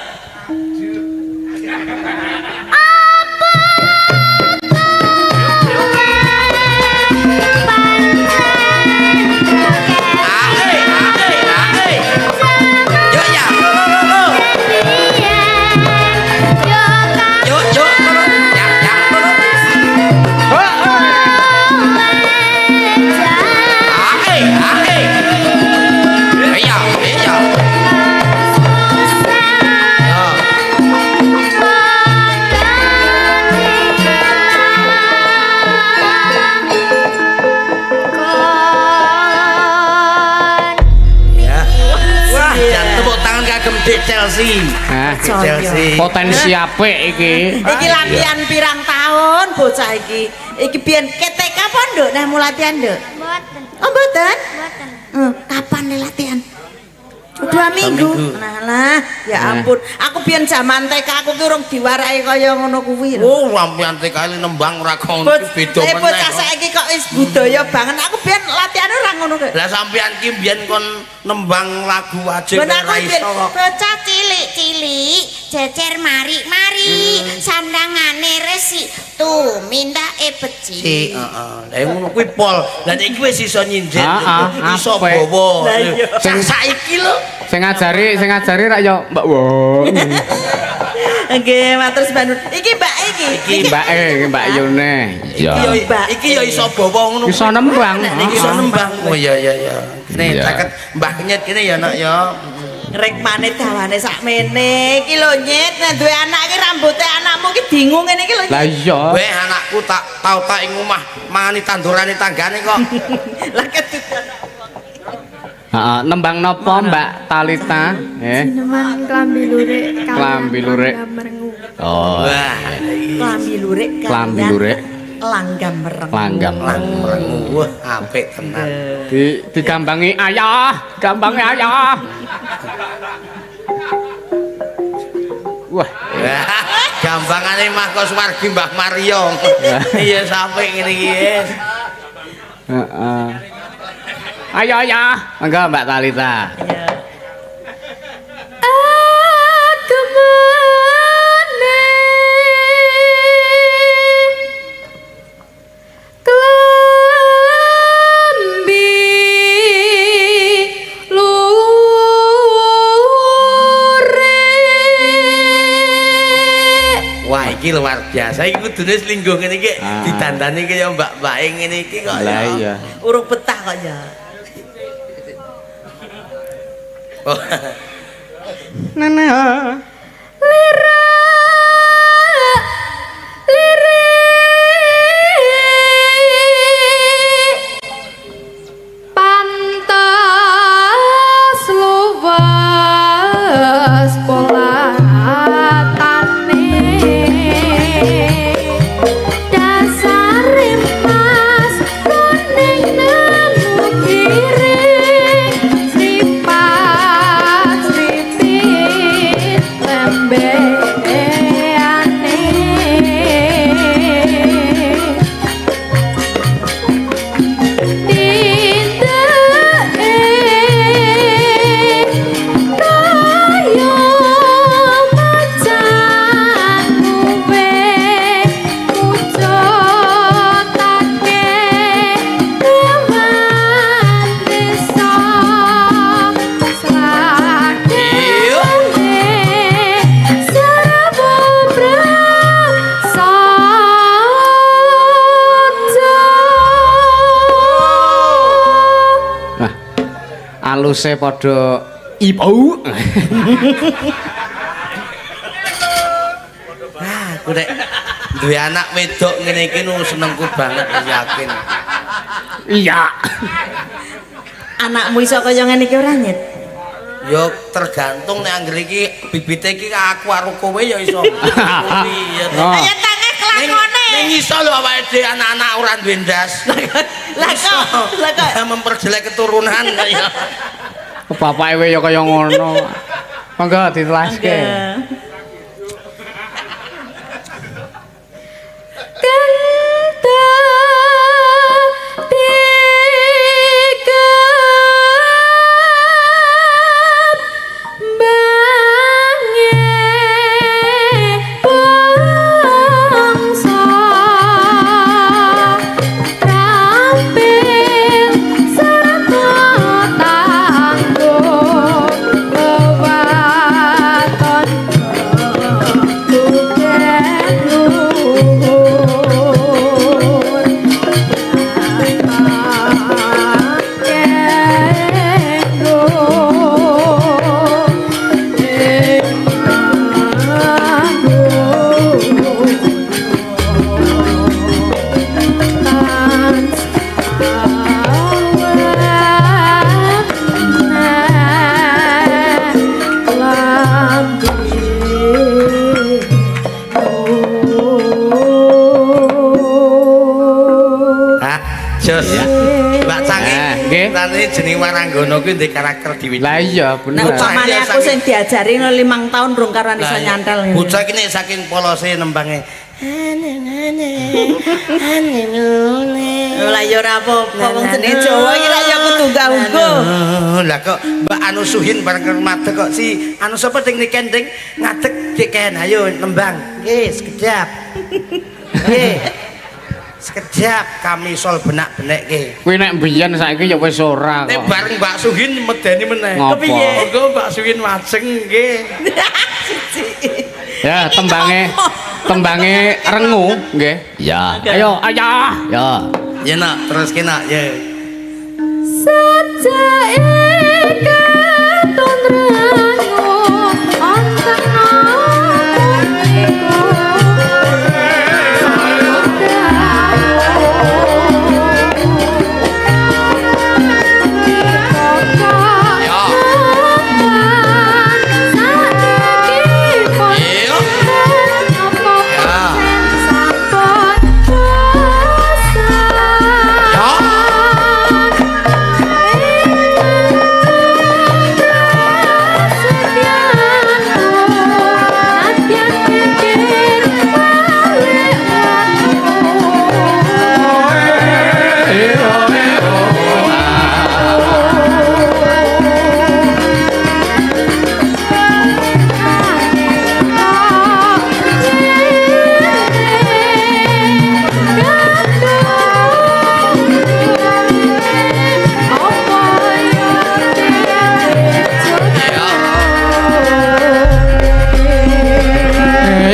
Chelsea. Nah, Chelsea. Potensi apik iki. Iki latihan pirang tahun bocah iki. Iki biyen KTK apa nduk nek mu latihan nduk? Mboten. Oh mboten? Mboten. Kapan le latihan? 2 minggu. Minggu. Nah lah, ya Nah. ampun. Aku biyen jaman TK aku ki urung diwarai kaya ngono kuwi lho. Oh, sampean TK nembang ora kon beda meneh. Bocah saiki kok wis budaya banget. Aku biyen latihane ora ngono kuwi. Lah sampean ki mbiyen kon nembang lagu wajib Ben aku ora biyen iso kok. Bocah cilik-cilik jejer mari-mari, sandangane resik tumindake becik. Si, heeh. Lah ngono kuwi pol. Lah nek iki wis iso nyindir, iso apik. bawa. Lah iya. Sing saiki lho. Sing ngajari rak yo Mbak Wo. Nggih, matur sembah nuwun. Iki Mbak iki. Iki Mbak e, iki Mbak Yune. Iya. Iki yo iki yo iso bawa ngono. Iso nembang. Iki iso nembang. Oh iya iya iya. Kene Iya. caket Mbah Kenyet kene ya nak ya. Rekmane dawane sakmene. Iki lho Nyit, nek duwe anak iki rambuté anakmu iki bingung ngene iki lho. Lah iya. Weh anakku tak tau tak ing omah mangani tandurane tanggane kok. Lah kedudan. Heeh, nembang napa Mbak Talita? Eh. Sineman klambi lurik. Klambi lurik. Merengu. Oh. Wah, Klambi lurik Klambi lurik. Langgam mereng. Langgam. Lang merengu. Wah, apik tenan. Di digambangi ayah, gambangi ayah. Wah, Wah, gambangane Mbah Koswargi Mbah Mario. Iya sampe ngene iki. Yes. Heeh. Ayo ayah, monggo Mbak Talita. Iya. Agemane klambi lurik. Wah, iki luar biasa. Iki kudune selingkuh ngene iki didandani kaya mbak-mbake ngene iki kok. Lah ya. iya. Urung betah kok ya. Oh. Nene. Lirak lirik pantas luwes polatane dasare mas kuning nemu giring sripat sripit lembeane. Tindake kaya macan luwe mujudake kewan desa sladene serba prasaja. Nah, aluse padha ibu. Aku nek duwe anak wedok ngene iki nu senengku banget yakin. Iya. Anakmu iso kaya ngene iki ora Nyit? Ya tergantung nek anggere iki bibite iki aku karo kowe ya iso. Iya. Oh. Ayo tangeh Ning kelakone. ning iso lho awake dhewe anak-anak ora duwe ndas. Lah kok, lah kok. Memperjelek keturunan ya. Bapake we ya kaya ngono. Monggo ditelaske. Kentang dikep bange bangsa trampil serta tangguh wewaton. Jos. Mbak Cangi. Nggih. Nanti jeneng Waranggono kuwi ndek karakter dhewe. Lah iya Nek bener. upamane aku sing diajari 5 tahun rung karuan iso nyantel. Bocah iki nek saking polose nembange. Lah ya ora apa-apa wong jenenge Jawa iki ra ya kudu unggah-ungguh. Lah kok Mbak Anu Suhin bareng madeg kok si anu sapa sing niken ding ngadeg diken ayo nembang. Nggih, sekedap. Nggih. Sekejap kami sol benak-benekke. Kuwi nek mbiyen saiki ya wis ora Nek kok. bareng Mbak Suhin medeni meneh. Ngopo? Kepiye? Monggo Mbak Suhin majeng nggih. Ya tembange tembange rengu nggih. Ya. Ayo ayah. Ya. Ya nak, terus ki nak ya. Sajake katon rengu wonten atiku. Ya. Iya.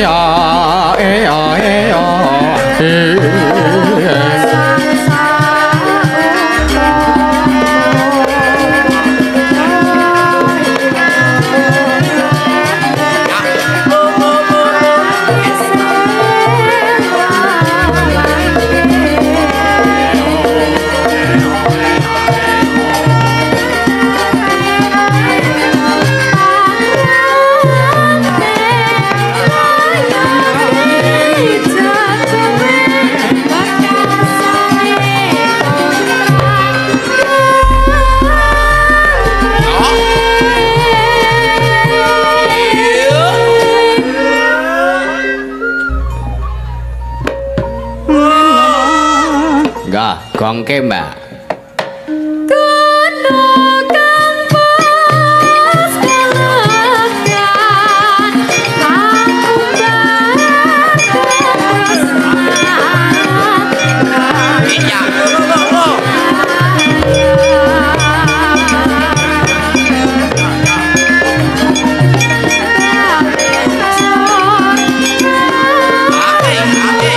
Ya. Ya ya ya. Enggak, gongke, Mbak. Iya. Ake, ake.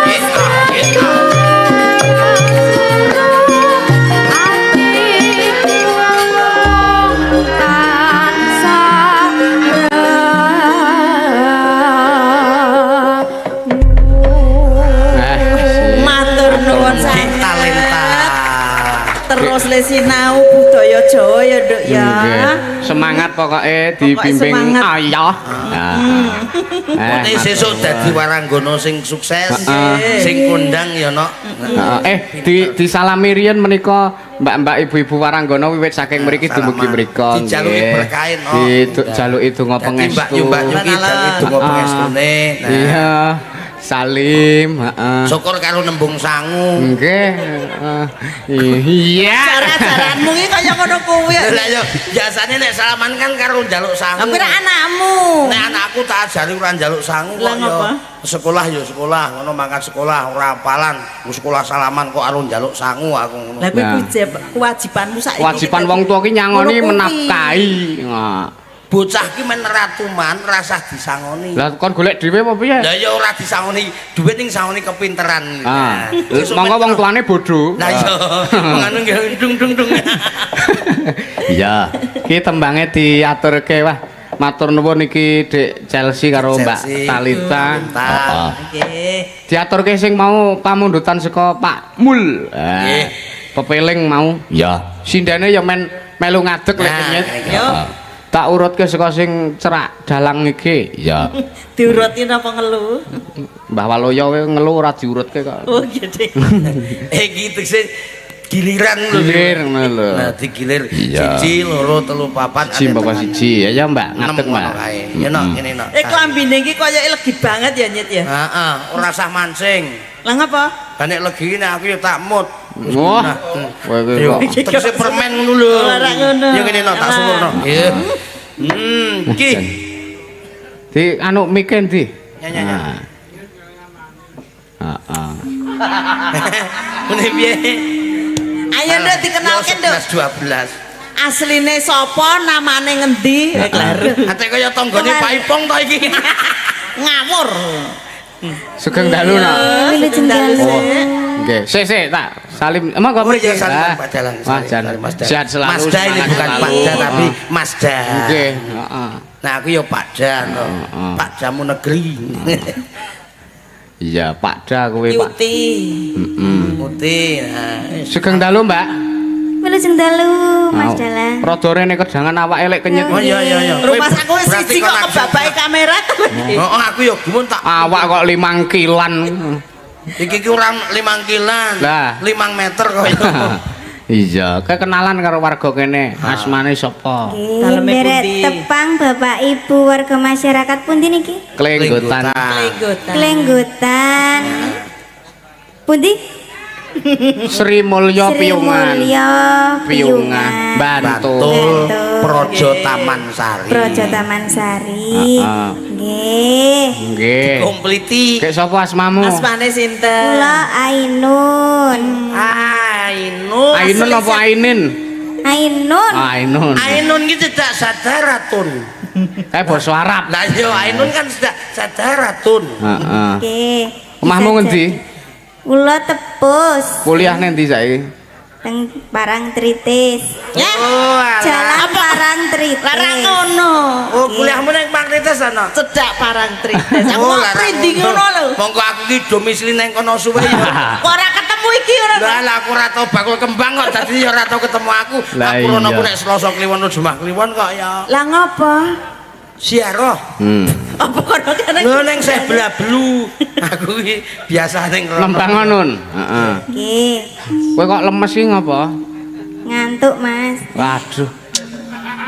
Kita, kita. Eh, Matur nuwun Ki sanget. talenta. Terus le sinau budaya Jawa ya, Nduk ya. Nggih. Semangat pokoknya dibimbing semangat. ayah. Nah. Pokoke sesuk dadi Waranggono sing sukses, Heeh. sing kondang ya nok. Heeh. Eh, di disalami riyen menika mbak-mbak ibu-ibu Waranggono wiwit saking mriki dumugi mriko. Dijaluki nggih. berkahe, no. Dijaluki donga Dadi pangestu. Mbak Yu Mbak Yu ki jaluki donga Ah. pangestune. Nah. Iya. Salim, heeh. Syukur karo nembung sangu. Nggih. Heeh. Iya. Cara-caranmu iki kaya ngono kuwi. Lah yo biasane nek salaman kan karo njaluk sangu. Lah kuwi ra anakmu. Nek anakku tak ajari ora njaluk sangu Lah kok yo. ngapa? Sekolah yo sekolah, ngono mangkat sekolah ora apalan. Ku sekolah salaman kok karo njaluk sangu aku ngono. Lah kuwi Nah. kewajibanmu saiki. Kewajiban wong tua ki nyangoni Ngono kuwi. menafkahi. Nah. Bocah ki men ratuman rasah disangoni. Lah kon golek dhewe apa piye? Lah ya ora disangoni, dhuwit ning sangoni kepinteran. Ah. Nah, Monggo wong tuane bodho. Lah iya, ngono nggih dung dung dung. Iya. Ki tembange diaturke wah. Matur nuwun iki Dik Chelsea karo Mbak Chelsea. Talita. Talita. Heeh. Nggih. Diaturke sing mau pamundutan saka Pak Mul. Nggih. Pepeling mau. Ya. Sindene ya men melu ngadeg lek Nah, nyet. Yo. Tak urutke saka sing cerak dalang iki. Iya. Diuruti napa ngelu? Mbah Waloyo kowe ngelu ora diurutke kok. Oh gede. Iki tegese giliran lho. Gilir ngono lho. Nah, digilir Iya. 1 2 3 4 Siji mbok siji. Ya ya Mbak, ngadeg Mbak. Mbak. Ya nok ngene nok. Klambine iki koyoke legi banget ya Nyit ya. Heeh, ora usah mancing. Lah ngapa? Lah nek legi nek aku ya tak mut. Wah, kowe kuwi kok. Tegese permen ngono lho. Ora ngono. Ya ngene nok tak sumurno. Iya. Iki. Di anu mike ndi? Ya, ya, ya. Heeh. Ngene piye? Ayo Nduk dikenalke Nduk. 11 12. Asline sapa, namane ngendi? Kleru. Ate kaya tanggane Pak Ipong to iki. Ngawur. Sugeng dalu nak. Wilujeng dalu. Oh, nggih. Sik sik tak salim. Emang kok Oh iya mriki? salim Ah. Pak Dalang. Wah, jan. Salim, Mas Dalang. Sehat selalu. Mas Da ini semangat bukan selalu. Pak Da tapi Mas Da. Nggih, heeh. Nah aku ya Pak Da to. Heeh. Pak Damu negeri. Iya, Pak Da kowe, Pak. Yuti. Heeh. Putih. Nah, Sugeng dalu, Mbak. Wilujeng dalu Mas Mau. Dalang. Rada rene kedangan awake lek kenyit. Oh iya iya iya. Rumah aku wis Berarti siji kon kok langsung- kebabake kamera to. Oh, aku ya gumun tak. Awak kok 5 kilan. Iki ki ora 5 kilan. Lah. 5 meter kok ya. Iya, kekenalan karo warga kene. Asmane sapa? Nggih, Daleme nderek pundi? tepang Bapak Ibu warga masyarakat pundi niki? Klenggotan. Klenggotan. Klenggotan. Pundi? Sri Mulya Sri Piyungan. Mulya Piyungan. Bantul. Bantul, Bantul. Projo Taman Sari. Projo Taman Sari. Heeh. Nggih. Nggih. Kompliti. Kek sapa asmamu? Asmane sinten? Kula Ainun. Ainun. Ainun apa Ainin? Ainun. Ainun. Ainun ki tidak sadaratun. Kayak basa Arab. Lah iya Ainun kan tidak sadaratun. Heeh. Nggih. Omahmu Bisa ngendi? jadi. Kula Tepus. Kuliah neng ndi saiki? Teng Parangtritis. Ya. Oh, alah. Jalan Parangtritis. Larang ngono. Oh, kuliahmu nang Parangtritis ana. Cedak Parangtritis. Aku Oh, mau larang prindi ngono lho. Monggo aku ki domisili nang kono suwe ya. Kok ora ketemu iki ora. Lah lah aku ora tau bakul kembang kok dadi ya ora tau ketemu aku. Lah Aku rono iya. ku nek Selasa Kliwon Jumat Kliwon kok ya. Lah ngopo? Ziarah. Apa kono kene? Lho neng sebelah blu. Aku ki biasa ning rono. Lembang Nun. Heeh. Nggih. Kowe kok lemes iki ngopo? Ngantuk, Mas. Waduh.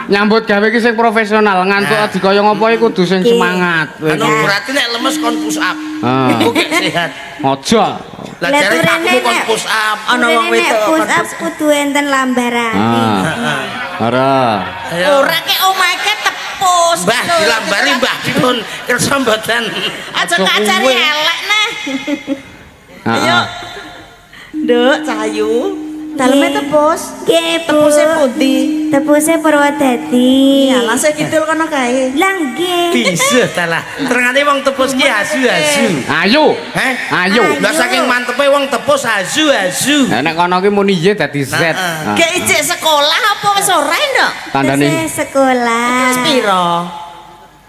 Nyambut gawe iki sing profesional, ngantuk Nah. dikaya ngopo iki kudu sing Oke. semangat. Kowe Anu iki. berarti nek lemes kon push up. Ah. Iku gek sehat. Aja. Lah Lah jare turene aku kon nek- push up. Ana wong Turene nek wedok push kon up push up. kudu enten lambarane. Ah. Ora. Ayo. Ora ke omahe ke tepus. Mbah dilambari Mbah dipun kersa mboten. Aja kacari elek neh. Heeh. Ayo. Nduk, Cahayu. Daleme Nggih. tepus. Nggih, Bu. Tepuse pundi? Tepuse Purwodadi. Ya, langsung kidul kono kae. Lah nggih. Bisa ta lah. Terengane wong tepus ki asu-asu. Ayo. Heh? Ayo. Lah saking mantepe wong tepus asu-asu. Lah nek kono ki muni Y dadi Z. Nah, Ah. Gek ijek sekolah apa wis ora, Nduk? Tandane Tesih sekolah. Wis piro?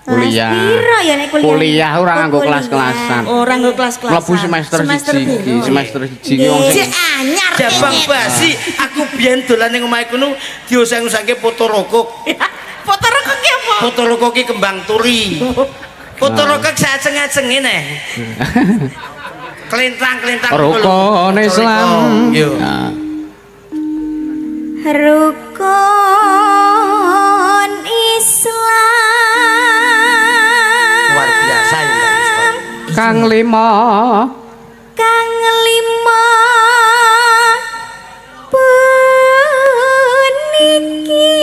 Kelas kuliah. Piro ya nek kuliah? Kuliah ora Oh, nganggo kuliah. kelas-kelasan. Ora nggo kelas-kelasan. Mlebu semester siji iki, piro? semester siji iki wong sing Jek anyar Jabang kene. basi aku biyen dolan ning omahe kono dioseng-osengke foto rokok. Foto rokok ki apa? Foto rokok ki kembang turi. Foto rokok saaceng-acenge neh. Kelintang-kelintang Rukun Islam. Yo. Nah. Rukun Islam. Luar biasa ya, Mbak Islam. Kang lima Kang lima puniki.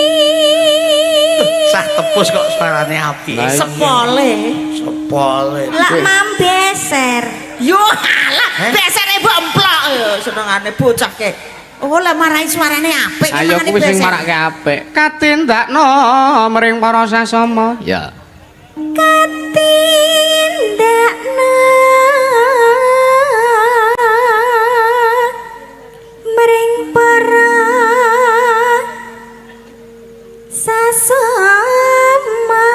Sah tepus kok suarane apik. Lah, iya. Sepole. Sepole. Lak mambeser. Yo alah, besere mbok emplok yo senengane bocah ke. Oh, lah marai suarane apik Ayo mangane kuwi sing beser. marake apik. Katindakno mring para sasama. Ya. Katindakna mring para sasama.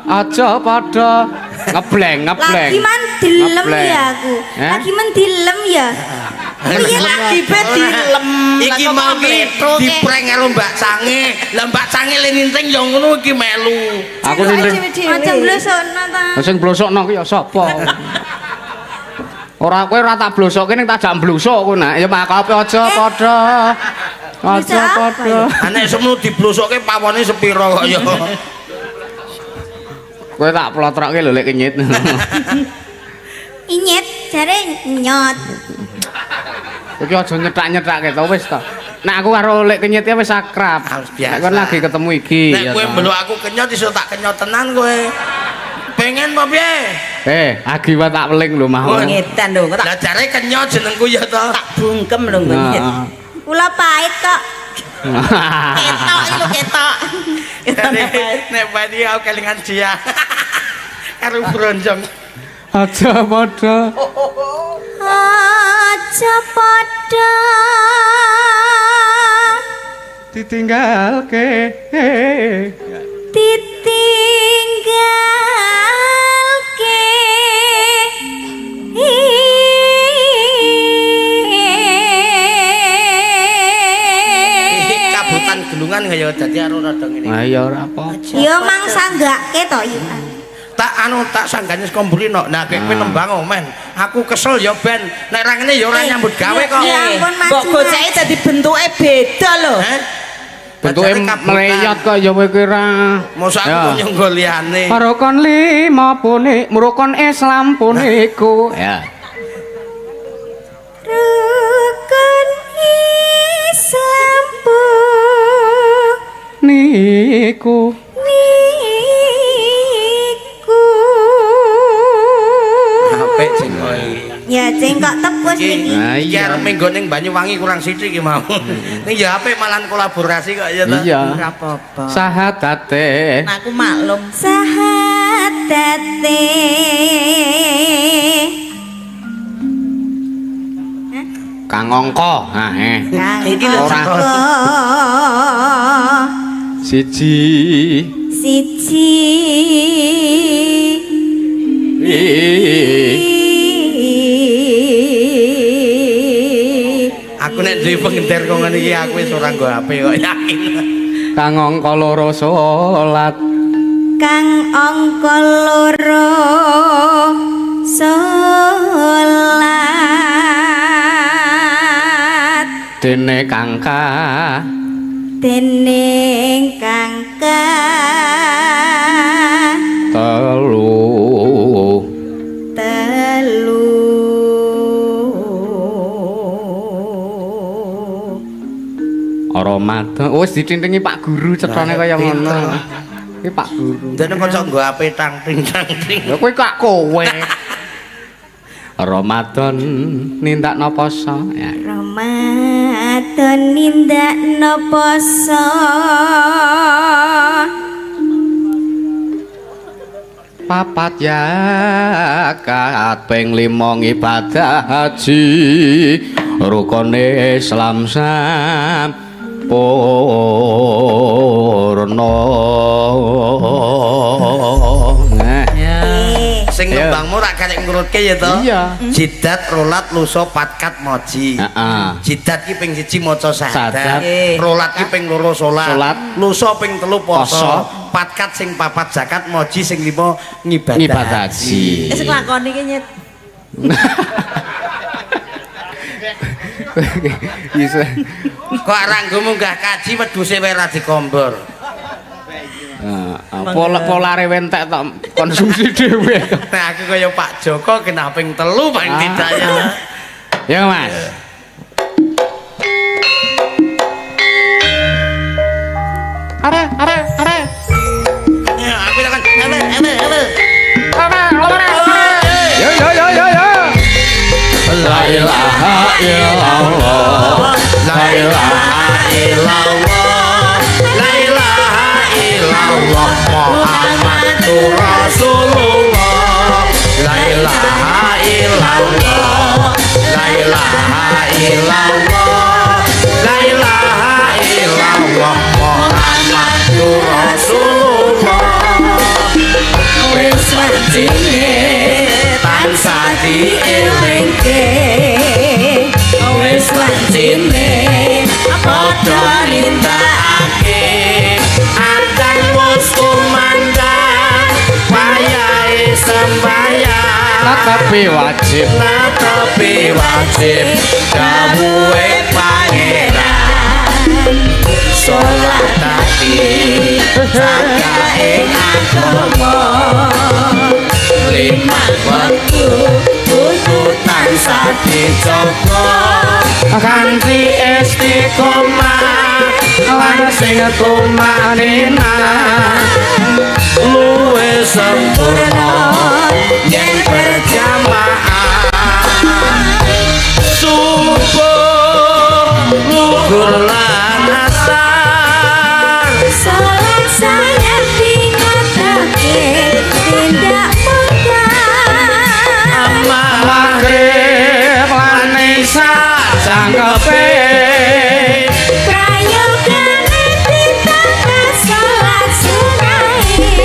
Aja padha ngebleng ngebleng. Lagi man dilem Ngebleng. ya aku. Eh? Lagi mendilem ya. Piye Lagi be dilem. Iki Lah kok mau ki mletruk, eh. diprank karo Mbak Sange. Lah Mbak Sange le ninting ya ngono iki melu. Aku ninting. Aja blosokno ta. Lah sing blosokno ki ya sapa? Ora kowe ora tak blosokke ning tak jak blusuk kowe nak. Ya makape aja padha. Aja Blusuk apa padha. Ah nek semono diblosokke pawone sepiro kok ya. Kowe tak plotrokke lho lek kenyit. Inyet jare nyot. Iki aja nyetak-nyetake to wis to. Nek aku karo lek kenyit ya wis akrab. Harus biasa. Nek kon lagi ketemu iki. Nek ya kowe to. mbeluk aku kenyot iso tak kenyot tenan kowe. Pengen apa piye? Eh, agi wae tak weling lho mau. Oh, Ngedan lho, kok tak Lah jare kenyot jenengku ya to. tak bungkem lho ngene. Heeh. Kula pahit kok. Ketok iki lho ketok. Ketok Nek nek pahit iki aku kelingan dia. Karo bronjong. Aja padha. Aja padha. Ditinggalke. Ditinggalke. Kabutan gelungan kaya dadi karo rada ngene. Nah, ya ora apa-apa. Ya mangsanggake to ya. Tak anu tak sanggane saka mburi no. Nah kowe nembang oh, men. Aku kesel ya ben. Nek ra ngene ya ora nyambut gawe kok. Ya ampun Mbok maju. goceke dadi bentuke beda lho. Heh? Bentuke Jare kabutan. mleyot kok ya kowe kira. Mosok aku kok nyonggo liyane. Rukun lima punik, rukun Islam puniku. Ya. Rukun Islam Niku. niku. Apik sing kowe iki. Ya cengkok tepus Iki niki. Nah, iki iya. arep minggon ning Banyuwangi kurang sithik iki mau. Ning ya apik malan kolaborasi kok ya ta. Iya. Ora apa-apa. Sahadate. Nah, aku maklum. Sahadate. Kang angka. Ha eh. Kang Iki lho Ora. angka Siji. siji. Aku nek duwe pengender kok ngene iki aku wis ora nggo HP kok yakin. Kang angka loro salat. Kang angka loro salat Dene kang ka dening kang ka telu. telu. Ramadan. Wis ditintingi Pak Guru cetane kaya ngono. Iki Pak Guru. Dene kanca nggo HP tang ting tang ting. Ya kowe kok kowe. Ramadan nindakno poso. Ya. Ramadan nindakno poso. Papat yakat ping lima ngibadah haji rukune Islam sampurna. Nah, Sing Ayo. nembangmu rak karek ngurutke ya to. Iya. Jidat rolat lusa patkat moji. Heeh. Jidat ki ping siji maca Sahadat. syahadat, rolat ki ping loro salat, Salat. lusa ping telu Poso. poso, patkat sing papat zakat, moji sing lima ngibadah. Ngibadah haji. Wis nglakoni ki nyet. Bisa. Kok ora nggo munggah kaji wedhuse wae ora dikombor. Heeh, pola polare wentek tok konsumsi dhewe. Nah aku kaya Pak Joko kena ping telu paling Ah. tidak ya. Ya Mas. Are are are. Ya, aku tekan ele ele ele. Yo yo yo yo yo. La ilaha illallah. La ilaha Illallah. La ilaha illallah Muhammadur Rasulullah. La ilaha illallah. La ilaha illallah. La ilaha illallah Muhammadur Rasulullah. Wis wajine Tansah Dielingke wis wancine padha nindakake. Adzan wis kumandhang, wayahe sembayang. Tetapi wajib. Tetapi wajib dawuhe Pangeran. Salat dadi cakaing agama, lima wektu kudu tansah dijaga kanthi istiqomah lan sing tumanina, luwih sempurna yen berjamaah. Subuh, luhur lan asar, Salat saya dingatake tindak mungkar. Maghrib lan Isya sangkepe, Prayogane ditambah salat sunahe.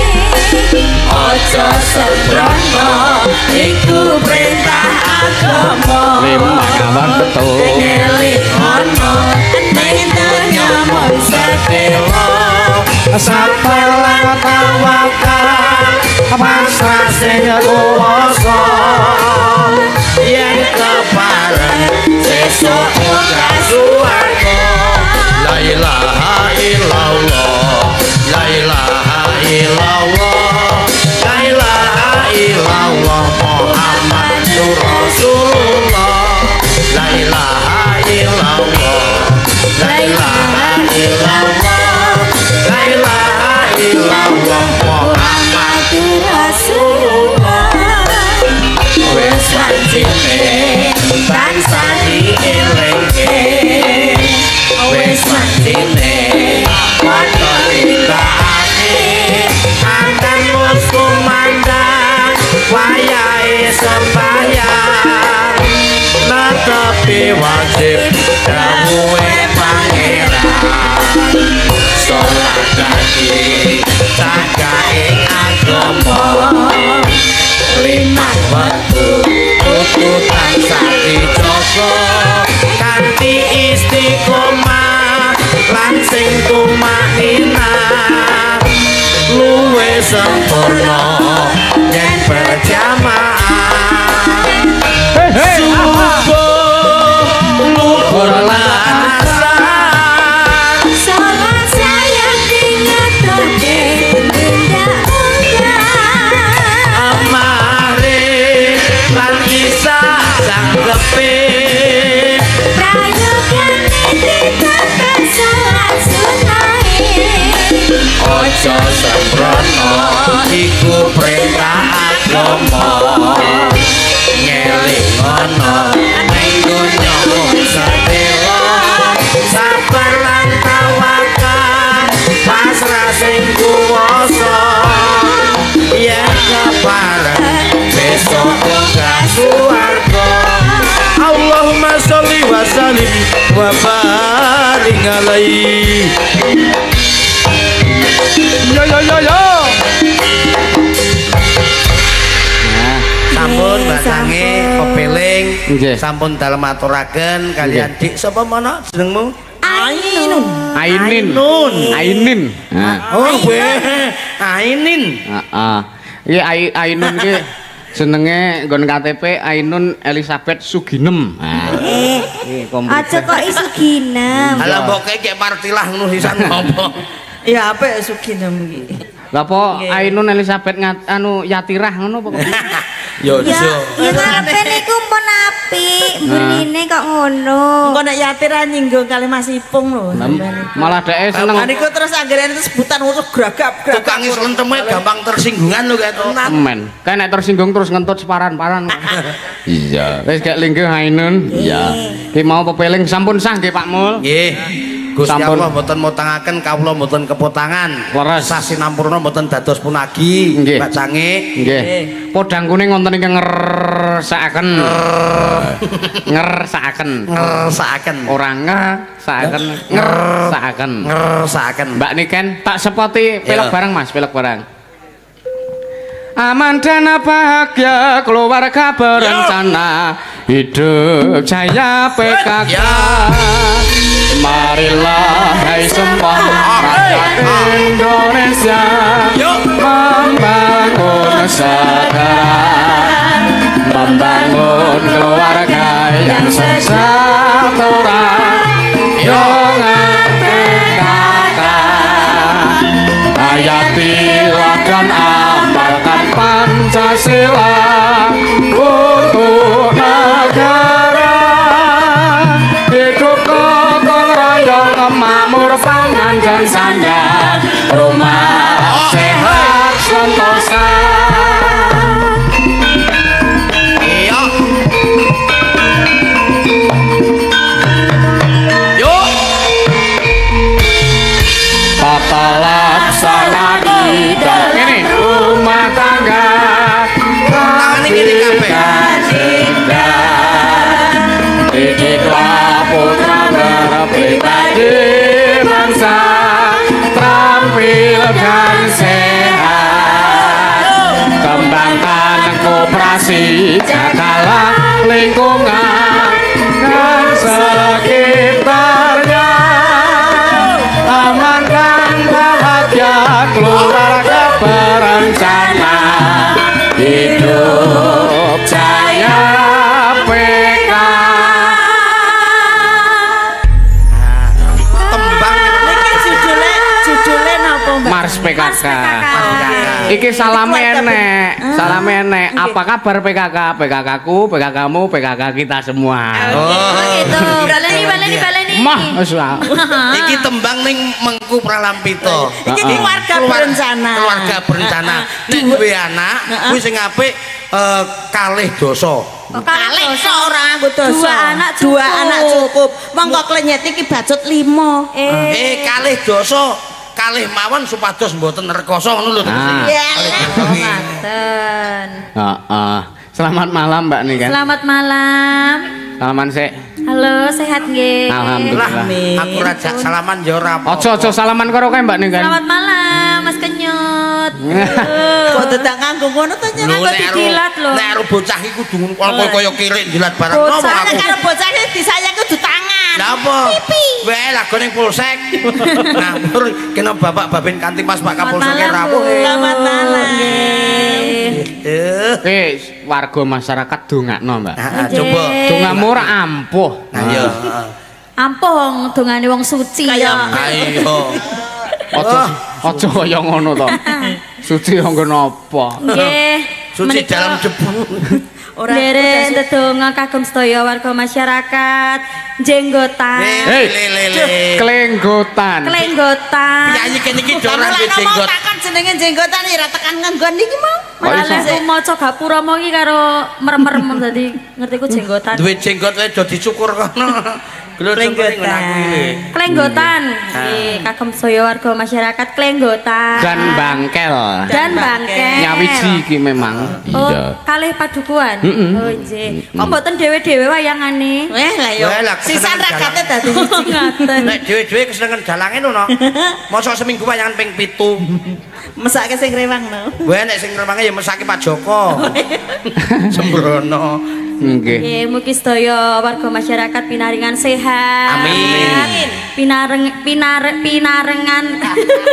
Aja sembrono, iku perintah agama. Lima wektu. Ngelingono ning donya mung sedelo. Sabar lan tawakal, pasrah sing kuwasa, yen kepareng sesuk munggah swarga. La ilaha illallah, la ilaha illallah, la ilaha illallah, Muhammadur Rasulullah. La ilaha illallah, la ilaha illallah, la ilaha illallah, Muhammadur Rasulullah. Wis wancine tansah dielingke, wis wancine padha nindakake. Adzan wis kumandhang, wayahe sembayang, netepi wajib dawuhe Pangeran. Salat dadi cakaing agama, lima wektu kudu tansah dijaga kanthi istiqomah lan sing tumanina, luwih sempurna yen berjamaah. Subuh, luhur lan asar, Salat saya dingatake tindak mungkar. Maghrib lan Isya sanggepe, Prayogane ditambah salat sunahe. Aja sembrono, iku perintah agama. Ngelingono ning donya mung sedelo, sabar lan tawakal, pasrah sing kuwasa, yen kepareng besok munggah swarga. Allahumma sholli wa sallim wa barik alaihi. Yo yo yo yo. Nah, Sampun batange pepeling. Nggih. Sampun dalem aturaken kalian. Dik sapa mono jenengmu? Ainun. Ainin. Ainun. Ainin. Nah. Oh, weh, Ainin. Heeh. Iki Ainun iki jenenge nggon KTP Ainun Elizabeth Suginem. Nah. Eh, Iki komputer. aja kok isu ginem. Halah, mbok kek partilah ngono sisan ngopo. Ya apik Suginem iki. Lah apa Nggih. Ainun Elizabeth anu Yatirah ngono apa kok? Yo. Ya, ya karepe niku pun apik, mbunine kok ngono. Engko nek yatir nyinggung kali Mas Ipung lho sampean iku. Malah dheke seneng Lah niku terus anggere itu sebutan terus gragap gragap. Tukang slenteme gampang tersinggungan lho kae to. Men. Kayak nek tersinggung terus ngentut separan-paran. Iya. Wis gek linggih, Ainun. Iya. Ki mau pepeling sampun sah nggih, Pak Mul. Nggih. Gusti Sampun. Allah mboten mutangaken kawula mboten kepotangan. Leres. Sasinampurna mboten dados punagi. Nggih. Mbak Cange. Nggih. Podang kuning wonten ingkang ngersakaken. Ngersakaken. Ngersakaken. Ora ngersakaken, ngersakaken. Ngersakaken. Mbak Niken tak sepoti pelok Ya. bareng, Mas, pelok bareng. Aman dan bahagia keluarga berencana, hidup jaya PKK. Marilah hai semua rakyat Indonesia, membangun segera, membangun keluarga yang sejahtera dengan PKK. Hayatilah dan amalkan Pancasila untuk negara. Hidup gotong royong, makmur pangan dan sandang, rumah sehat sentosa. Iya. Yuk. Tata laksana di dalam ini rumah tangga, Tangane ngene kabeh. Didiklah putra berpribadi bangsa, terampil dan sehat. Kembangkan koperasi, jagalah lingkungan dan sekitarnya. Aman dan bahagia keluarga berencana, hidup jaya PK. Tembang Niki judule judule napa, Mbak? Mars PKK. PKK. Iki salame Keluarga enek, salame enek. Nggih. Apa kabar PKK? PKK ku, PKK mu, PKK kita semua. Oh. Gitu. Baleni baleni baleni. Mah, wis lah. Iki tembang ning Mengku Pralampita. Iki keluarga berencana. Keluarga berencana. Nek duwe anak, kuwi sing apik kalih dasa. Oh, Kalih kok ora nganggo dosa. Dua anak Dua cukup. anak cukup. Monggo klenyet iki bacut 5. Kalih dasa, kalih mawon supados mboten rekoso ngono lho tegese. Ah. Ya. Ngoten. Heeh. Selamat malam Mbak nih kan. Selamat malam. Salaman sik. Halo, sehat nggih? Alhamdulillah. Lah, Amin. aku rajak salaman ya ora apa. Aja aja salaman karo kae Mbak nih kan. Selamat malam, Mas Kenyut. Kok dadak nganggo ngono to nyet? Lho, Kok nek karo- dijilat lho. Nek karo bocah iki kudu ngono kaya kirik jilat barang Bocah. ngomong Nek aku. karo bocah iki disayang kudu tangan. Lah apa? Wae lagone ning polsek. Ngawur kena Bapak Babin Kanti Mas Pak Selamat Kapolsek malam, rawuh. Bu. Selamat malam. Nggih. Eh. Oke, warga masyarakat dongakno, Mbak. Nah, coba. Dongamu ora ampuh. Nah, iya. Ampuh wong dongane wong suci Kaya- ya. Ayo. Aja aja kaya ngono to. Suci nggo napa? Nggih. Suci Menika dalam debu. Ora Nderek ndedonga kagem sedaya warga masyarakat jenggotan, Hei. Le le le. Klenggotan. klenggotan. Piyayi kene iki do Lah ora duwe mulane mau jenggot. takon jenenge jenggotan ya ora tekan nganggon iki mau. Kok iso? Malah aku maca gapura mau iki karo merem-merem dadi ngertiku jenggotan. Duwe jenggot wae do dicukur kono. Lho Klenggotan. aku iki. Klenggotan. Nggih, kagem sedaya warga masyarakat klenggotan. Dan bangkel. Dan bangkel. Nyawiji iki memang. Oh, kalih padukuan. Oh, nggih. Kok mboten dhewe-dhewe wayangane? Eh lah yo. Weh, lah, Sisan kesenengan ragate dadi siji. Ngaten. Nek dhewe-dhewe kesenengan dalange ngono. Mosok seminggu wayangan ping 7. Mesake sing rewang no. Weh nek sing rewange ya mesake Pak Joko. Sembrono. Nggih. Nggih, mugi sedaya warga masyarakat pinaringan sehat. Amin. Pinareng pinare pinarengan.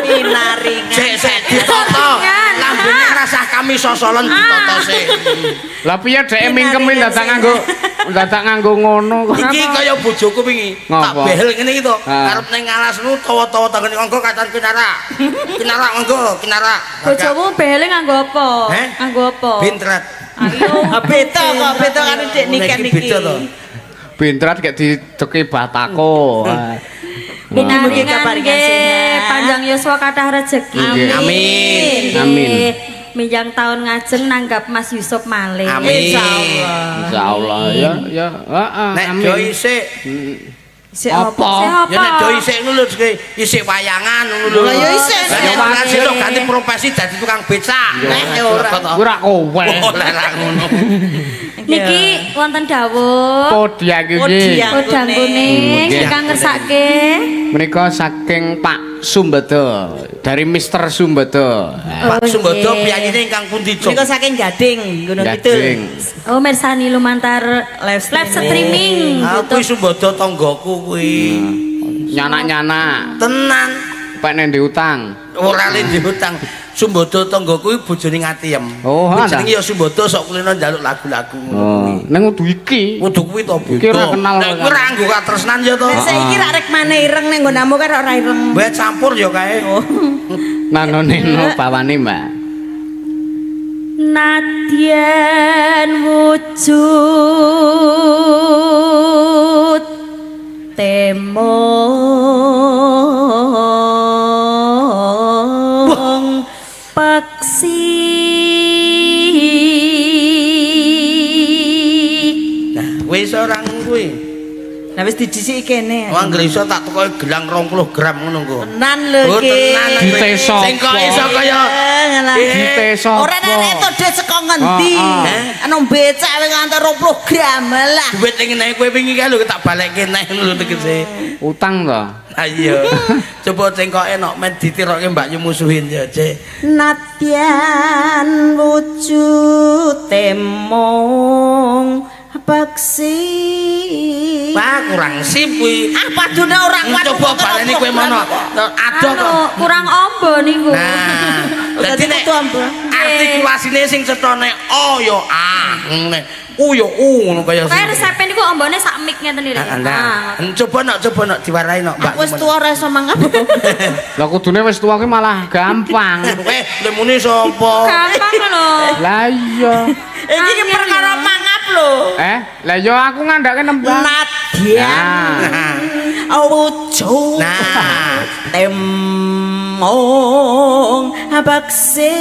Pinaringan. Sik sik ditata. Lambene rasah kami sosolen ditata sik. Lah piye dhek mingkemi dadak nganggo ngono kok. Iki kaya bojoku wingi. Tak Ngapa? behel ngene iki to. Ah. Arep ning alas nu tawa-tawa tanggane nganggo kacan kinara. Kinara nganggo, kinara. Bojomu behele nganggo apa? Heh? Nganggo apa? Bintret. Ayo. Ah, beda kok, beda karo Dek Niken Iki iki. beda to. Bintrat kayak dideki batako. Mugi Pinaringan kaparingan nggih, sehat. panjang yuswa kathah rejeki. Nggih. Amin. Amin. Minjang tahun ngajeng nanggap Mas Yusuf malih. Amin. Insyaallah. Insyaallah ya ya heeh. Nek amin. do isik, Sik Apa? Sehat ya nek do isik ngono lho isik wayangan ngono lho. Lah ya isik. Lah ya ora sesuk ganti profesi dadi tukang becak. Nek ora. Kuwi ra kowe. Oh, lah ra ngono. Niki wonten dawuh. Podang iki. Podang. Podang kuning Nggih. ingkang ngersake. Menika saking Pak Sumbedo, dari Mr. Sumbedo. Nah, Pak Oh, Sumbodo nggih. piyayine ingkang pundi, Cung? Menika saking Gading, Gunung Kidul. Gading. Oh, mirsani lumantar Live live streaming. Ah, kuwi Sumbodo tanggaku kuwi. Nyanak-nyanak. Tenan. Pak nek utang. Ora le diutang. Sumbodo tangga kuwi bojone Ngatiem. Oh, Kuwi ana. jenenge ya Sumbodo sok kulino njaluk lagu-lagu ngono Oh, kuwi. ning kudu iki. Kudu kuwi to Iki ora kenal. Nek kuwi ora nggo katresnan ya to. Nek saiki rak rekmane ireng ning nggonamu kan ora ireng. Mbak campur ya kae. Nano neno bawane, Mbak. Nadyan wujud temong peksi. Nah, kowe iso ora ngono kuwi. Lah wis didhisiki kene. Wong anggere iso tak tukoki gelang 20 gram ngono engko. Tenan lho Oh, iki. tenan. Dite sapa? Sing kok iso kaya Dite sapa? Ora nek entuk dhuwit saka ngendi? Ah, ah. Anu becak wis nganti 20 gram lah. Duit ning ngene kowe wingi kae lho tak balekke neh ngono lho tegese. Utang to. Ha iya. Coba cengkoke nok men ditirokke Mbak Yu musuhin ya, Cek. Nadyan wujud temong peksi. Wah, kurang sip kuwi. Ah padune ora kuat. Coba baleni kowe mono. Adoh Anu, kok. kurang ombo niku. Nah, dadi nek kudu ombo. artikulasine sing cetane O ya A, ngene. U ya U ngono kaya Kayak resepe niku ombone sak mik ngeten iki. Nah, nah. Coba nok, coba nok diwarai nok, Mbak. Aku wis tuwa ora iso mangap. Lah kudune wis tuwa kuwi malah gampang. Eh, lemune sapa? Gampang lho. Lah iya. Iki ki Angel perkara ya. mangap lho. Lah iya aku ngandhake nembang. Nadyan Nah. wujud Nah. temong peksi.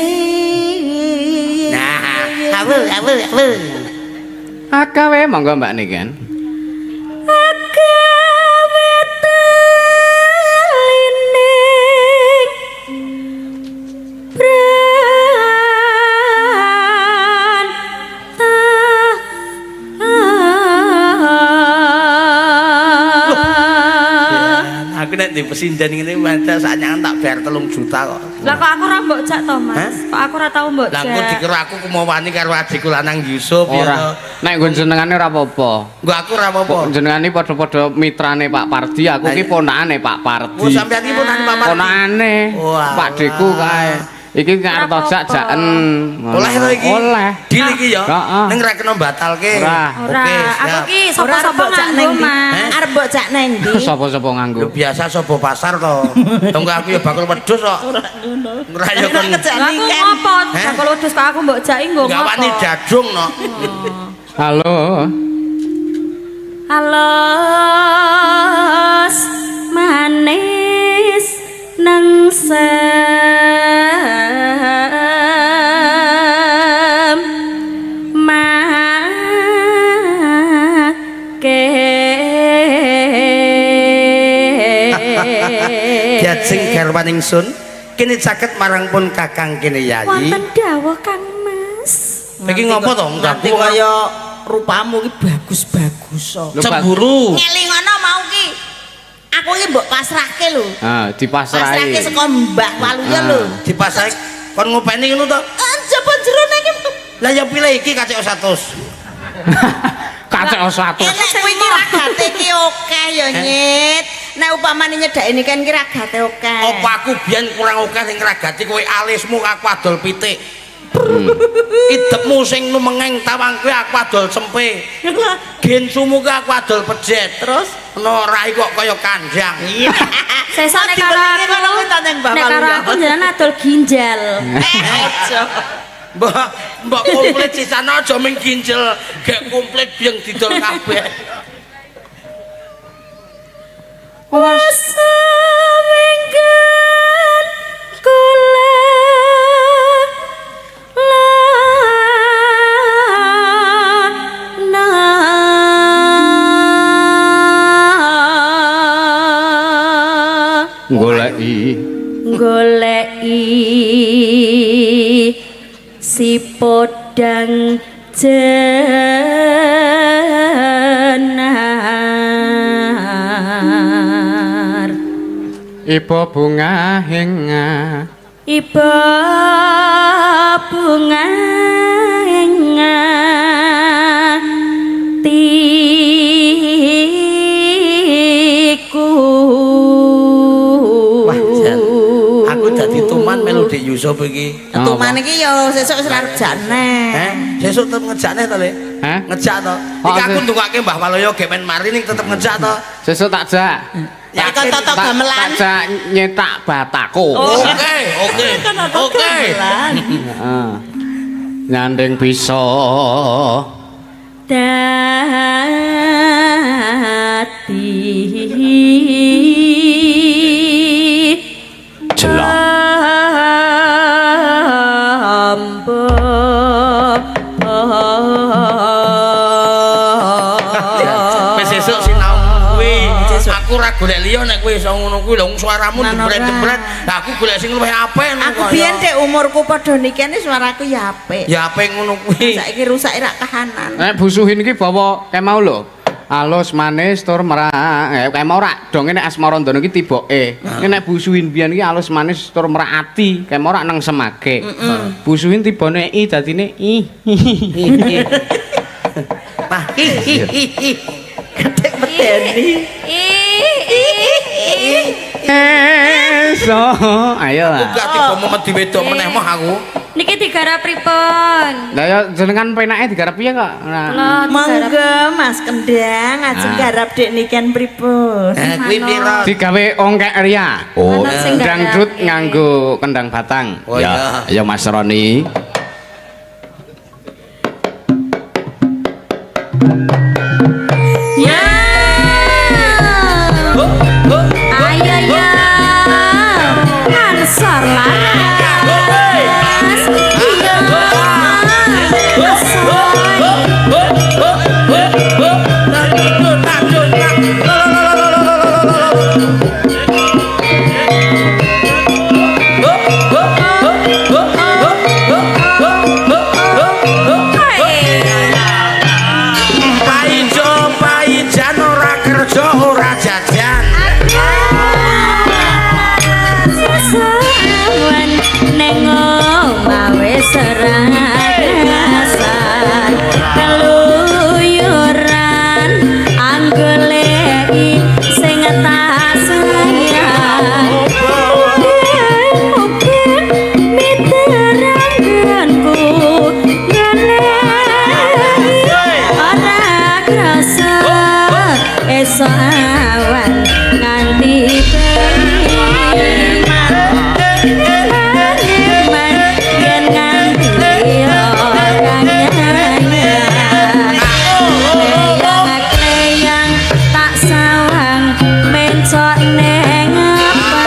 Nah, awu awu awu. Akawe monggo Mbak Niken. Agawe telining brantah. Aku nek di pesinden ngene pancen saknyangan tak bayar 3 juta kok. Lah kok aku ora mbok jak to, Mas? Hah? Kok aku ora tau mbok Lah engko jak. dikira aku kumawani karo adikku lanang Yusuf ya Ora. to. Nek nggon jenengane ora apa-apa. Nggo aku ora apa-apa. Jenengane padha-padha mitrane Pak Pardi, aku Lah ki iya. ponakane Pak Pardi. Oh sampean iki ponakane Pak Pardi. Ponakane. Walah. Pak Deku kae. Iki nek arep Ora jak apa-apa. jaken. Oleh to iki. Oleh. Deal iki ya. Heeh. Ning ra kena batalke. Ora. Ora, Oke, aku siap. ki Ora sapa-sapa mbok jak nganggo, neng ndi? Mas. Arep mbok jak neng ndi? Sapa-sapa nganggo. Lho biasa sapa pasar to. Tunggu aku ya bakul wedhus kok. Ora ngono. Ora ya kon Kejak Lah aku niken. ngopo? Heh? Bakul wedhus kok aku mbok jaki nggo ngopo? gawani jadung no. Halo. Alos manis nengsem make. Diajeng garwan ingsun kene caket marang pun Kakang kene Yayi. Wonten dawuh Kang Mas. Iki ngopo to? Nganti Ganggu kaya rupamu ki bagus-bagus kok. Lho, Pak. cemburu. Ngelingono mau ki. Aku iki mbok pasrahke lho. Ah, dipasrahi. Pasrahke saka Mbah Waluyo Ah. lho. Dipasrahi kon ngopeni ngono to. Aja jerone iki. Lah ya pilih iki kacek 100. Kacek 100. Nek kuwi iki ragate iki akeh ya nyit. Nek upamane nyedaki niken iki ragate akeh. Apa aku biyen kurang akeh sing ngragati kowe alismu aku adol pitik. Idepmu sing numengeng tawang kowe aku adol sempe. Gensumu ki aku adol pejet. Terus Ana rai kok kaya kanjang. iya. Sesuk nek karo Dibelike aku kono kuwi ta nang Mbah nek karo Waluyo. aku jenengan adol ginjal. Eh, aja. Mbok mbok komplit sisan aja ming ginjel, gek komplit biyen didol kabeh. Wasa winggan kula lana. Goleki. Goleki si podang jenggot. Iba bunga hinga. Iba bunga atiku. Wah, jan. Aku dadi tuman melu Dik Yusuf iki. Tuman iki ya sesuk wis arep jakne. Eh, sesuk tetep ngejakne to, Le? Hah? Ngejak to. Oh, Iki aku sesuk. ndongake Mbah Waloyo gek men mari ning tetep ngejak to. Sesuk tak jak. Ya kon toto gamelan. Tak jak nyetak batako. Oke, oke. Oke. Heeh. Nyanding bisa dadi Jelak. Ambo. Wis sesuk sinau kuwi. Aku ora golek liya nek kowe iso ngono kuwi lho suaramu Nan ora. jebret-jebret. Lah aku golek sing luwih apik ngono Aku kaya. biyen dek umurku padha nikene suaraku ya apik. Ya apik ngono kuwi. Saiki rusak rak kahanan. Nek busuhin iki bawa kemau lho. Alus manis tur merak. Kae mau rak donge nek Asmarandana iki tiboke. Ini nek busuhin biyen iki alus manis tur merak ati, kae mau rak nang semake. Busuhin tibone i dadine i. Nah, hi hi hi hi. Ketek medeni. Ih, ih, ih. So, ayo lah. Uga tiba memedi wedok meneh moh aku. Niki digarap pripun? Lah ya jenengan penake digarap piye kok? Nah. Kula digarap Monggo Mas Kendang ajeng Ah. garap dek niken pripun? Eh, kuwi piro? Digawe ongkek ria. Oh, Ana sing garap. Dangdut nganggo kendang batang. Oh, ya. iya. Ya Mas Roni. Ya. Ayo ya. Ansor laras. Iya. Asoy. Paijo paijan ora kerja ora jajan. Sesawan neng omah wis ora kerasan. Keluyuran anggoleki sing tak sayang. Mungkin miteranganku ngeneki ora krasa esuk awan nganti bengi. Eman yen nganti ora nyayang. Kleyang tak sawang mencok neng apa.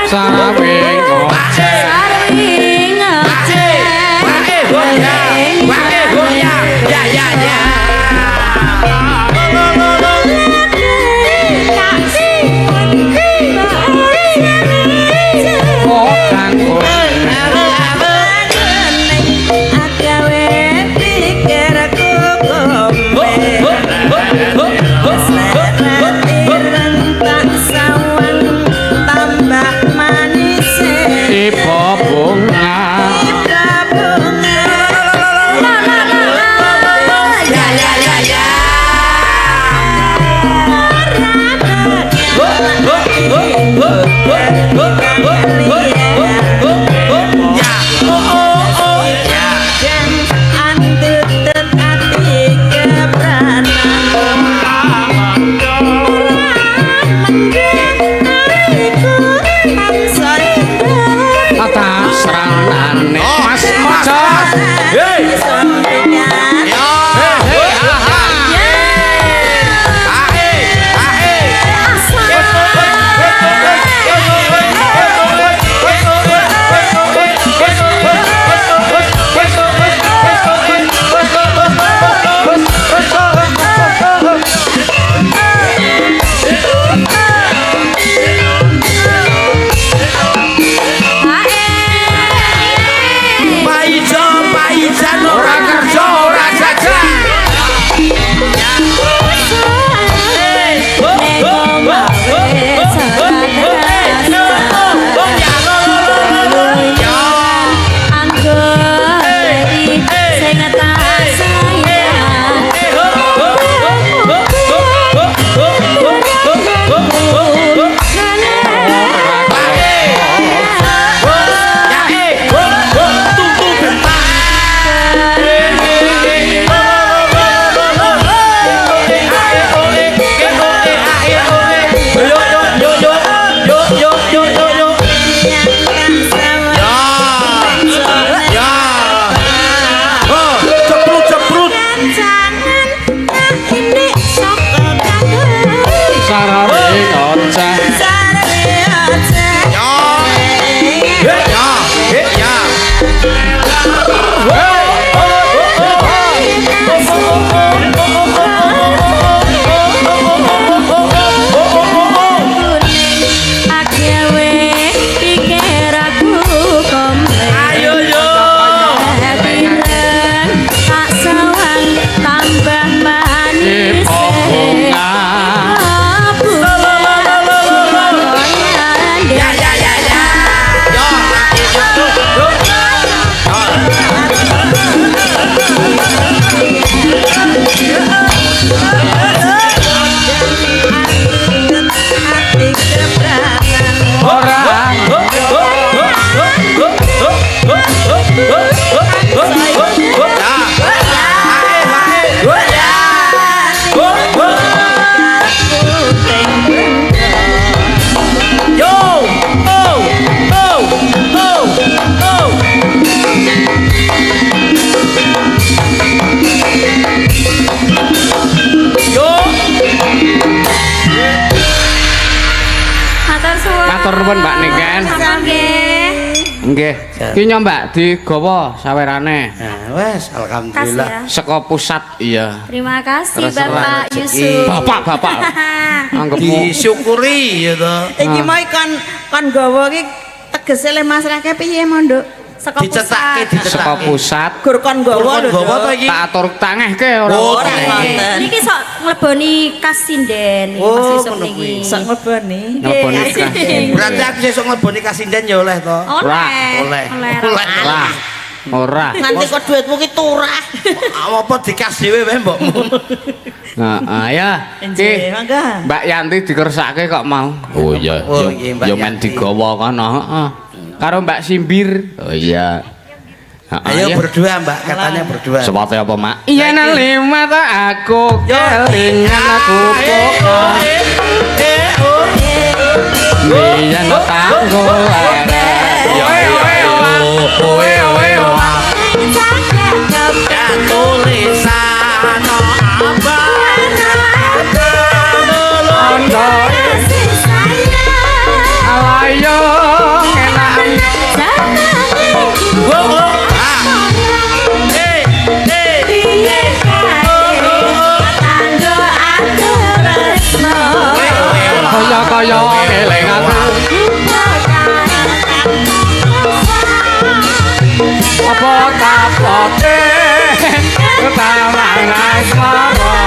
Sawe ngoceh. Wae hoya, wae hoya, ya ya ya. Oh, kanggo. Agawe pikirku kombe. Seret ireng tak sawang tambah manis. Iba nuwun Mbak Niken. Sampun nggih. Nggih. Ki nyo Mbak digawa sawerane. Nah, wes alhamdulillah. Kasih ya. Saka pusat iya. Terima kasih Terserah Bapak rezeki. Yusuf. Bapak, bapak. Anggepmu Disyukuri ya toh. Iki mau kon kon gawa iki tegese le masrahke piye mau, Nduk? Saka Dicetake, pusat. saka dicetake. pusat Gur kon gawa Gur kon lho. gawa Nduk. to iki? tak atur tangehke ora. Oh, Ora tangeh. ngoten. Niki sok ngleboni kas sinden niki Oh, Mas Yusuf ngono niki. kuwi. Sok ngleboni. Ngleboni kas. Berarti aku sesuk ngleboni kasinden ya oleh to. Oleh. Oleh. Oleh. Oleh. Lah. Ora. Nganti kok duitmu ki turah. Apa dikas dhewe wae mbokmu. Heeh ya. Ki Nggih, mangga. Mbak Yanti dikersake kok mau. Oh iya, Oh, iya, Mbak ya men Yanti. digawa kono, heeh. Karo Mbak Simbir. Oh iya. Heeh, Ayo ya. berdua Mbak, katanya berdua. Sepate apa, Mak? Iya nang lima ta aku kelingan aku kok. Biyen tanggo arek. Yo yo yo. Ya tulisan abang. Ondo alayo enak. Kaya kaya eling aku. Apa kapote ketawang asmara.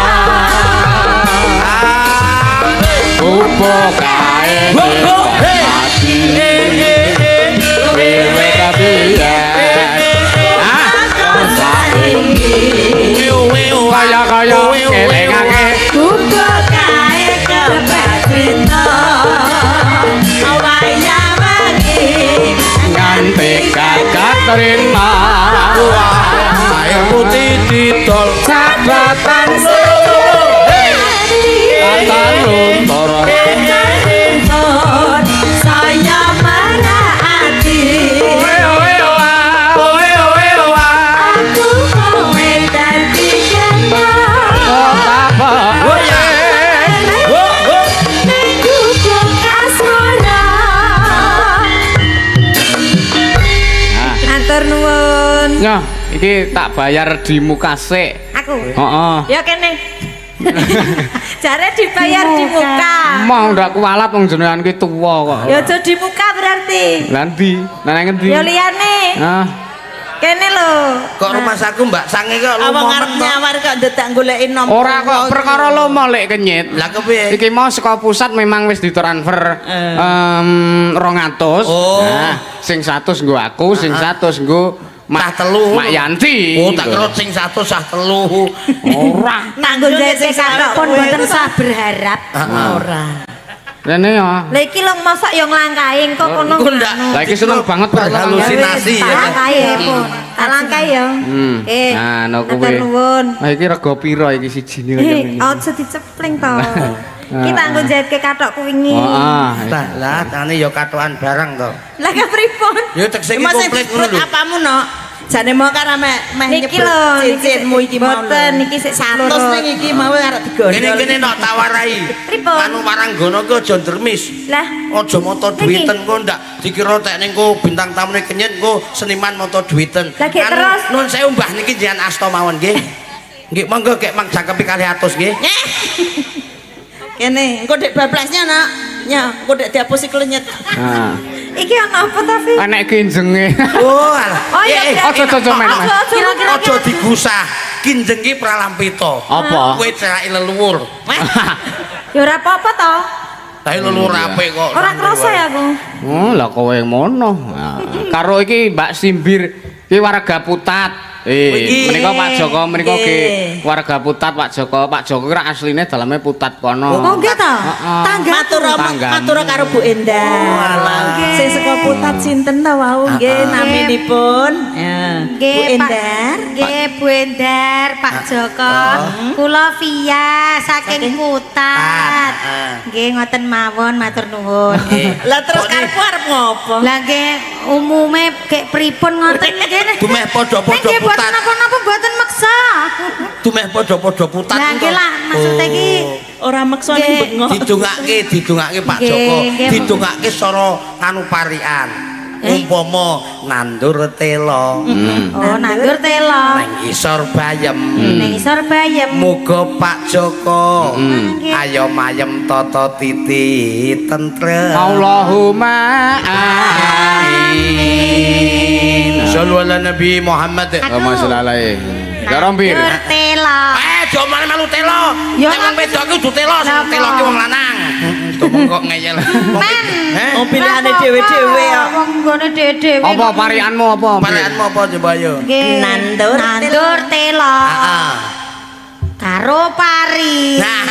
Upo kae wiwit biyen. Ah, kaya kaya elingake. Buka kae kepakrita wayah wengi Nganti gagak terima. Air putih didol. Sabatan kata luntur. Saya marah ati. Oe oe oa, oe oe oa. Aku kowe dadi kena. Apa? Ning gubuk asmara. Matur nuwun. Nyoh, iki tak bayar di muka sik. Aku. Heeh. Ya kene. Jare dibayar di muka. Mau ndak kualat wong jenengan ki tuwa kok. Ya aja di muka berarti. Lah ndi? Lah nang ngendi? Ya liyane. Ah, Kene lho. Kok rumah saku Mbak Sange kok Awang lumomet arep kok. nyawar kok ndedak goleki nomor. ora kok perkara lomo lek kenyit. Lah kepiye? Iki mau saka pusat memang wis ditransfer 200. Oh. Nah, sing 100 nggo aku, sing 100 nggo Sah telu. Mak Yanti. Oh, tak kira sing 100 sah telu. Ora. Tanggung jawab kathok pun mboten sah berharap. Ora. Rene ya. Lah iki lho mosok ya nglangkahi engko kono. Iku ndak. Lah iki seneng banget kok. Berhalusinasi Tak ya. langkahi ya pun. Tak langkahi ya. Eh. Nah, no matur kuwi. nuwun. Lah iki rega pira iki sijine kaya Eh, ngene. aja dicepling to. Iki tanggung jawabke kathokku wingi. Heeh. Lah, lah tane ya katokan barang to. Lah kepripun? Ya tekse iki Mas sing komplit ngono disebut lho. apamu no? Jane mau kan meh meh Niki nyebut lho, niki cincinmu iki mau. Mboten niki sik 100 loro. ning iki mau arep digondol. Kene kene nok tawarai. Pripun? Anu waranggono ki aja ndremis. Lah, Aja moto Niki. duiten kok ndak dikira tek ning ko bintang tamune kenyit kok seniman moto duiten. Lah, gek Anu, terus? Nun sewu Mbah niki jenengan asta mawon nggih. Nggih monggo gek mang jangkepi kalih atus nggih. Kene, engko dek bablasnya nak. Ya, engko dek dihapusi klenyet. Nah. iki ana apa ta, Vi? Enek kinjenge. Oh, alah. Oh iya, Aja aja men. Mas. Aja aja Aja digusah. Kinjeng ki pralampita. Apa? Kowe ceraki leluhur. Ya ora apa-apa to. Tapi leluhur apik kok. Ora krasa ya aku. Oh, lah kowe ngono. Nah, karo iki Mbak Simbir iki warga Putat. Iki. Menika Pak Joko menika ki Nggih. warga Putat Pak Joko. Pak Joko kira asline daleme Putat kono. Oh nggih to. Heeh. Tangga. Matur Tanggamu. matur karo Bu Endar. Sing saka Putat sinten ta wau nggih naminipun? Ya. Bu Nggih, Pak. Endar. Nggih, Bu Endar, Pak Joko. Kula Via saking Putat. Nggih, ngoten mawon matur nuwun. Lah terus karepmu arep ngopo? Lah nggih umume gek pripun ngoten nggih. Dumeh padha-padha Nggih boten Putat. napa-napa mboten meksa. Dumeh padha-padha putat. Lah nggih lah maksude iki Oh. Ora meksa ning bengok. Didongake, didongake Pak Joko, didongake secara anu parikan. Umpama nandur telo. Oh, nandur telo. Nang isor bayem. Nang isor bayem. Muga Pak Joko ayo mayem tata titi tentrem. Allahumma amin. Shallu ala Nabi Muhammad. Allahumma sholli alaihi. Garompir. Nandur telo. Diomongane melu telo. Nek wong wedok ki kudu telo, sing telo ki wong lanang. Heeh, kok ngeyel. Men. Oh, pilihane dhewe-dhewe kok. Wong nggone dhewe-dhewe. Apa parikanmu apa? Parikanmu apa coba yo? Nandur nandur telo. Heeh. Karo pari. Nah,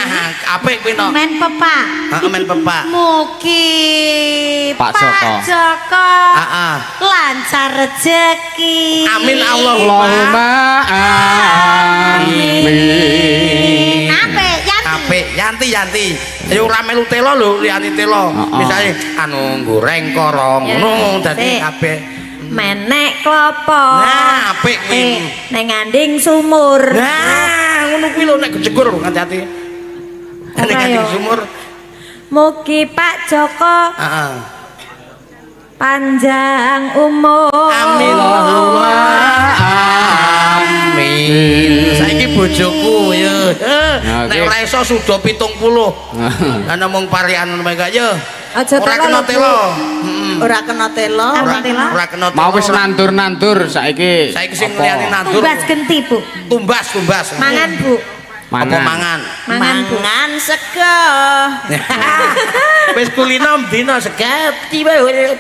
apik kuwi no. Men pepak. Heeh, men pepak. Mugi Pak Joko. Joko. Heeh. Lancar rezeki. Amin Allahumma amin. Apik, Yanti. Apik, Yanti Yanti. Ayo ora melu telo lho, liyane telo. Misale anu goreng korong ngono dadi kabeh. Menek klopo. Nah, apik kuwi. Ning nganding sumur. Nah, ngono kuwi lho nek kejegur hati-hati. Nek nganding sumur. Mugi Pak Joko. Heeh. Panjang umur. Amin. Allahumma amin. Saiki bojoku ya. Nek ora iso suda 70. Lah namung parikan ngono kae ya. Aja ora kena telo. Ora kena telo. Ora kena telo. Mau wis nandur-nandur saiki. Saiki sing liyane nandur. Tumbas genti, Bu. Tumbas, tumbas. Mangan, Bu. Apa mangan? Mangan, Bu. Mangan sego. Wis kulino dina segati wae.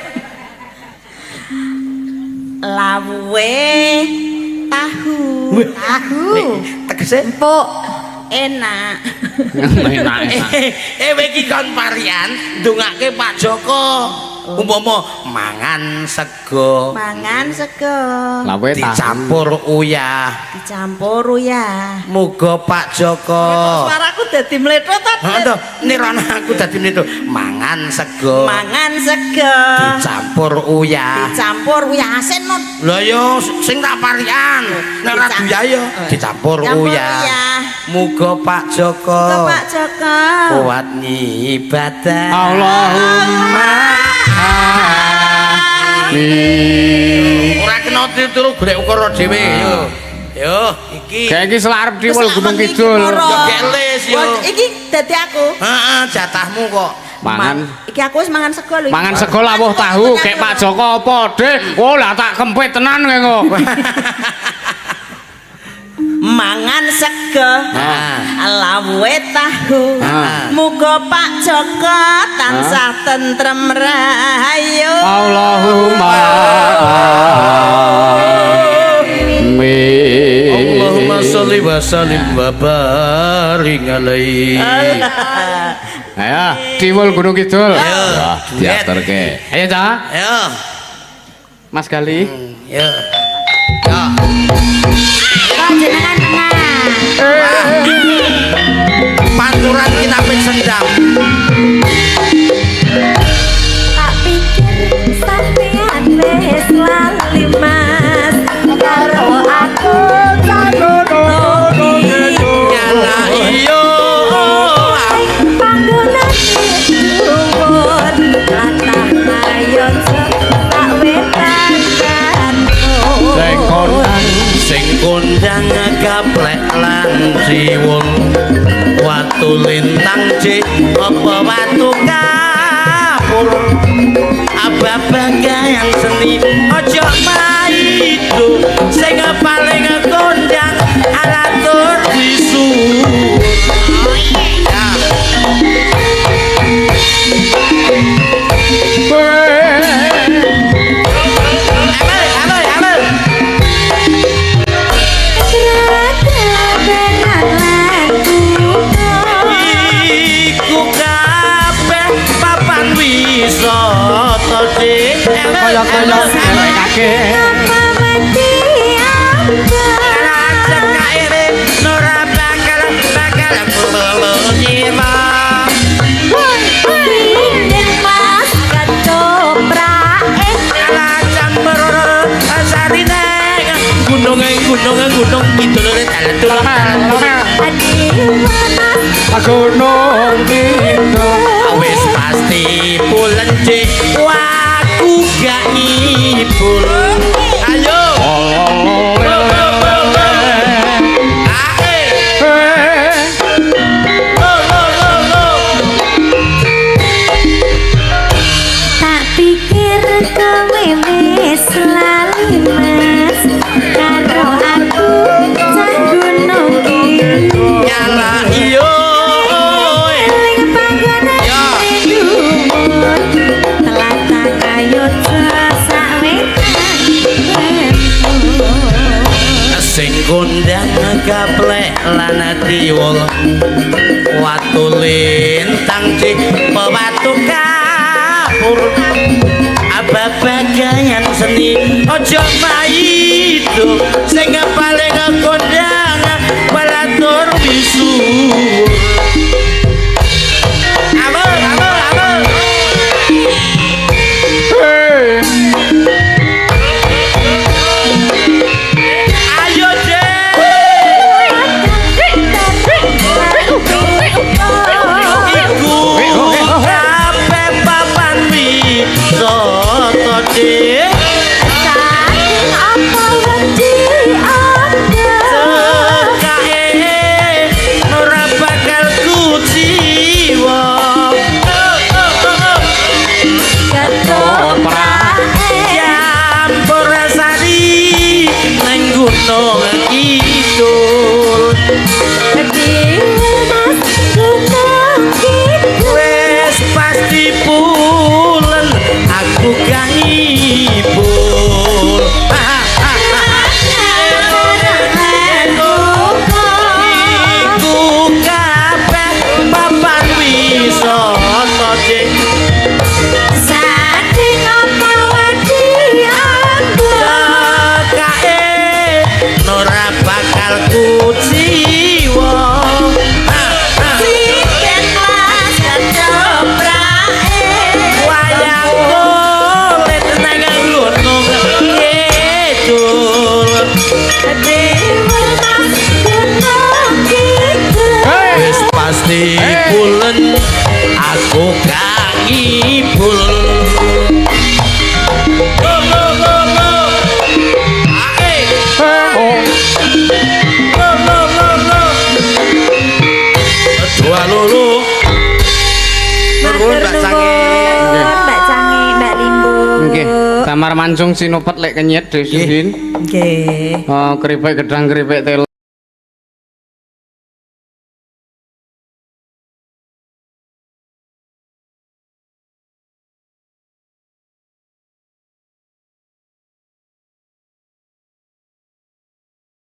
Lawuhe tahu. Tahu. Tegese empuk. Enak. Enak. Eh iki kon parian ndongake Pak Joko. Umpama mangan sego. Mangan sego. Dicampur uyah. Dicampur uyah. Muga Pak Joko. Suaraku dadi mlethot ta. Heeh to, nirana aku dadi mlethot. Mangan sego. Mangan sego. Dicampur uyah. Dicampur uyah asin no. Lah yo sing tak parian. Nek ora uyah yo dicampur uyah. Muga Pak Joko. Muga Pak Joko kuat ngibadah. Allahumma amin. Ora kena tiru golek ukara dhewe yo. Yo iki. Kayak iki selak arep diwul Gunung Kidul. Yo gelis yo. Iki dadi aku. Heeh, jatahmu kok. Mangan. Iki aku wis mangan sego lho. Mangan sego lawuh tahu kek Pak Joko apa, Dik? Oh lah tak kempit tenan kowe kok. Mangan sego lawuhe tahu. Muga Pak Joko tansah tentrem rahayu. Allahumma amin. Allahumma sholli wa sallim wa barik alaihi. Ayo, Tiwul Gunung Kidul. Wah, diaturke. Ayo, Cak. Ayo. Mas Gali. Yo. Yo. Jenengan tengah. Panturan kinapit sendang. Tak pikir sampean wis lali Mas karo aku Nyala iyo panggonane dhuwur latah mayon tak wetan. Sing kondang gaplek lan siwul watu lintang cik apa watu kapur abab-bagayang seni ojo maido sing paling kondang alatur disuwur. Kaya-kaya kake Gunung gunung kidul dalan. Gunung Kidul. Wis pasti pulen cek, aku gak ngibul. Ayo. Ae. Lo lo lo lo. Tak pikir kowe wis lali, Mas, karo aku cah Gunung Kidul. Nyala iyo. Eling panggonan Ya. dhuwur tlatah kayodya sawetan Sing kondang gaplek lan diwul watu lintang cik watu kapur babagan seni aja maido sing paling kondang palatur misuwur. Amel amel amel. Ayo deh. Iku kabeh papan wisata deh. Saking apa wedi ada. Sekae ora bakal kuciwa. Ketoprak Campur sari nang Gunung Kidul. Mas Gunung Kidul. Wis pasti pulen aku gak ngibul. Iku kabeh papan wisata cek. Saking apa wedi ada. Sekae ora bakal kuciwa. Sinden Mas ketoprak. Wayang kulit nang Gunung Kidul. Mas Gunung Kidul. Wis pasti pulen aku gak ngibul. Go go go go. Ae. Go go go go. Dua loro. Nuwun Mbak Sange. Mbak Cange, Mbak Limbo. Nggih, damar mancung sinupet lek kenyet Dek Sudin. Nggih. Oh, keripik gedang keripik telo.